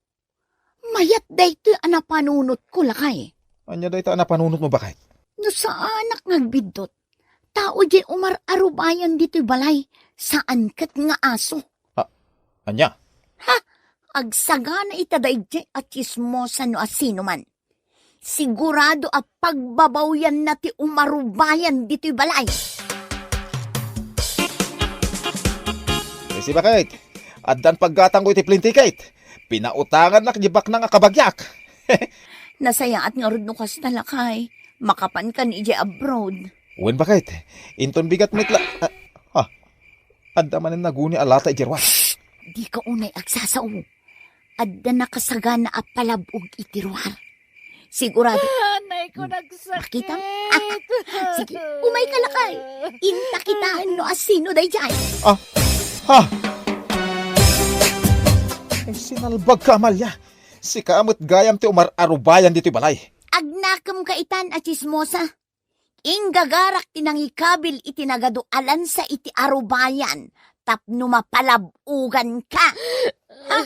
Mayat daytoy a napanunotko, lakay. Ania dayta a napanunotmo, baket? No saanak nga agbiddut, tao diay umar-arubayan ditoy balay, saan ket nga aso. Ah, ania? Ha? Agsagana ita daydiay a tsismosa no asinoman. Sigurado a pagbabawyanna ti umarubayan ditoy balay. Prissy, baket, addan paggatangko iti plane ticket. Pinautangannak diay baknang a kabagiak. Nasayaat ngarud no kasta, lakay. Makapankan idiay abroad. Wen, baket. Inton bigat met la-, ah, ah. Adda manen naguni a lata idiay ruar. Dika unay agsasao. Adda nakasagana a palab-og iti ruar. Sigurado. Ah, anay ko, hmm, nagsakit. Makita? Ah, sige, umayka, lakay. Inta kitaen no asino daydiay. Ah, ha? Ay, sinalbagka, Amalia. Sika met gayam ti umar-arubayan ditoy balay. Agnakemka itan a tsismosa. Inggagarak ti nangikabil iti nagadu a lansa iti arubayan tapno mapalab-oganka. Ha?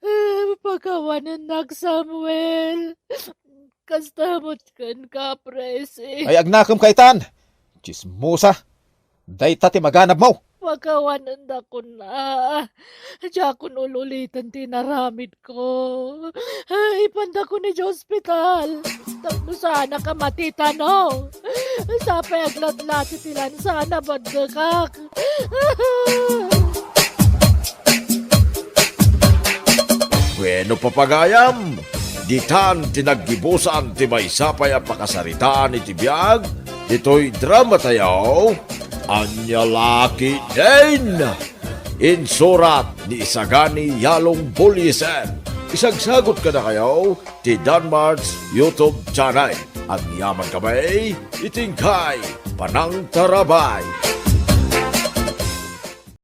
Ah, pakawanennak, Samuel. Kasta met kenka, Presi. Ay, agnakemka itan! Tsismosa! Dayta ti maganabmo! Pakawanendakon a. Diakon ul-uliten ti inaramidko. Ipandakon idiay ospital. Tapno saanka matitano. Sapay aglatlati ti lansa a nabaddekak. Bueno, papagayam, ditan ti naggibusan ti maysa pay a pakasaritaan iti biag ditoy dramatayo, Ania La Ketdin. Insurat ni Isagani Yalong Bullieser. Isagsagut kadakayo ti Danmart's YouTube channel. Agyamankami iti inkay panangtarabay.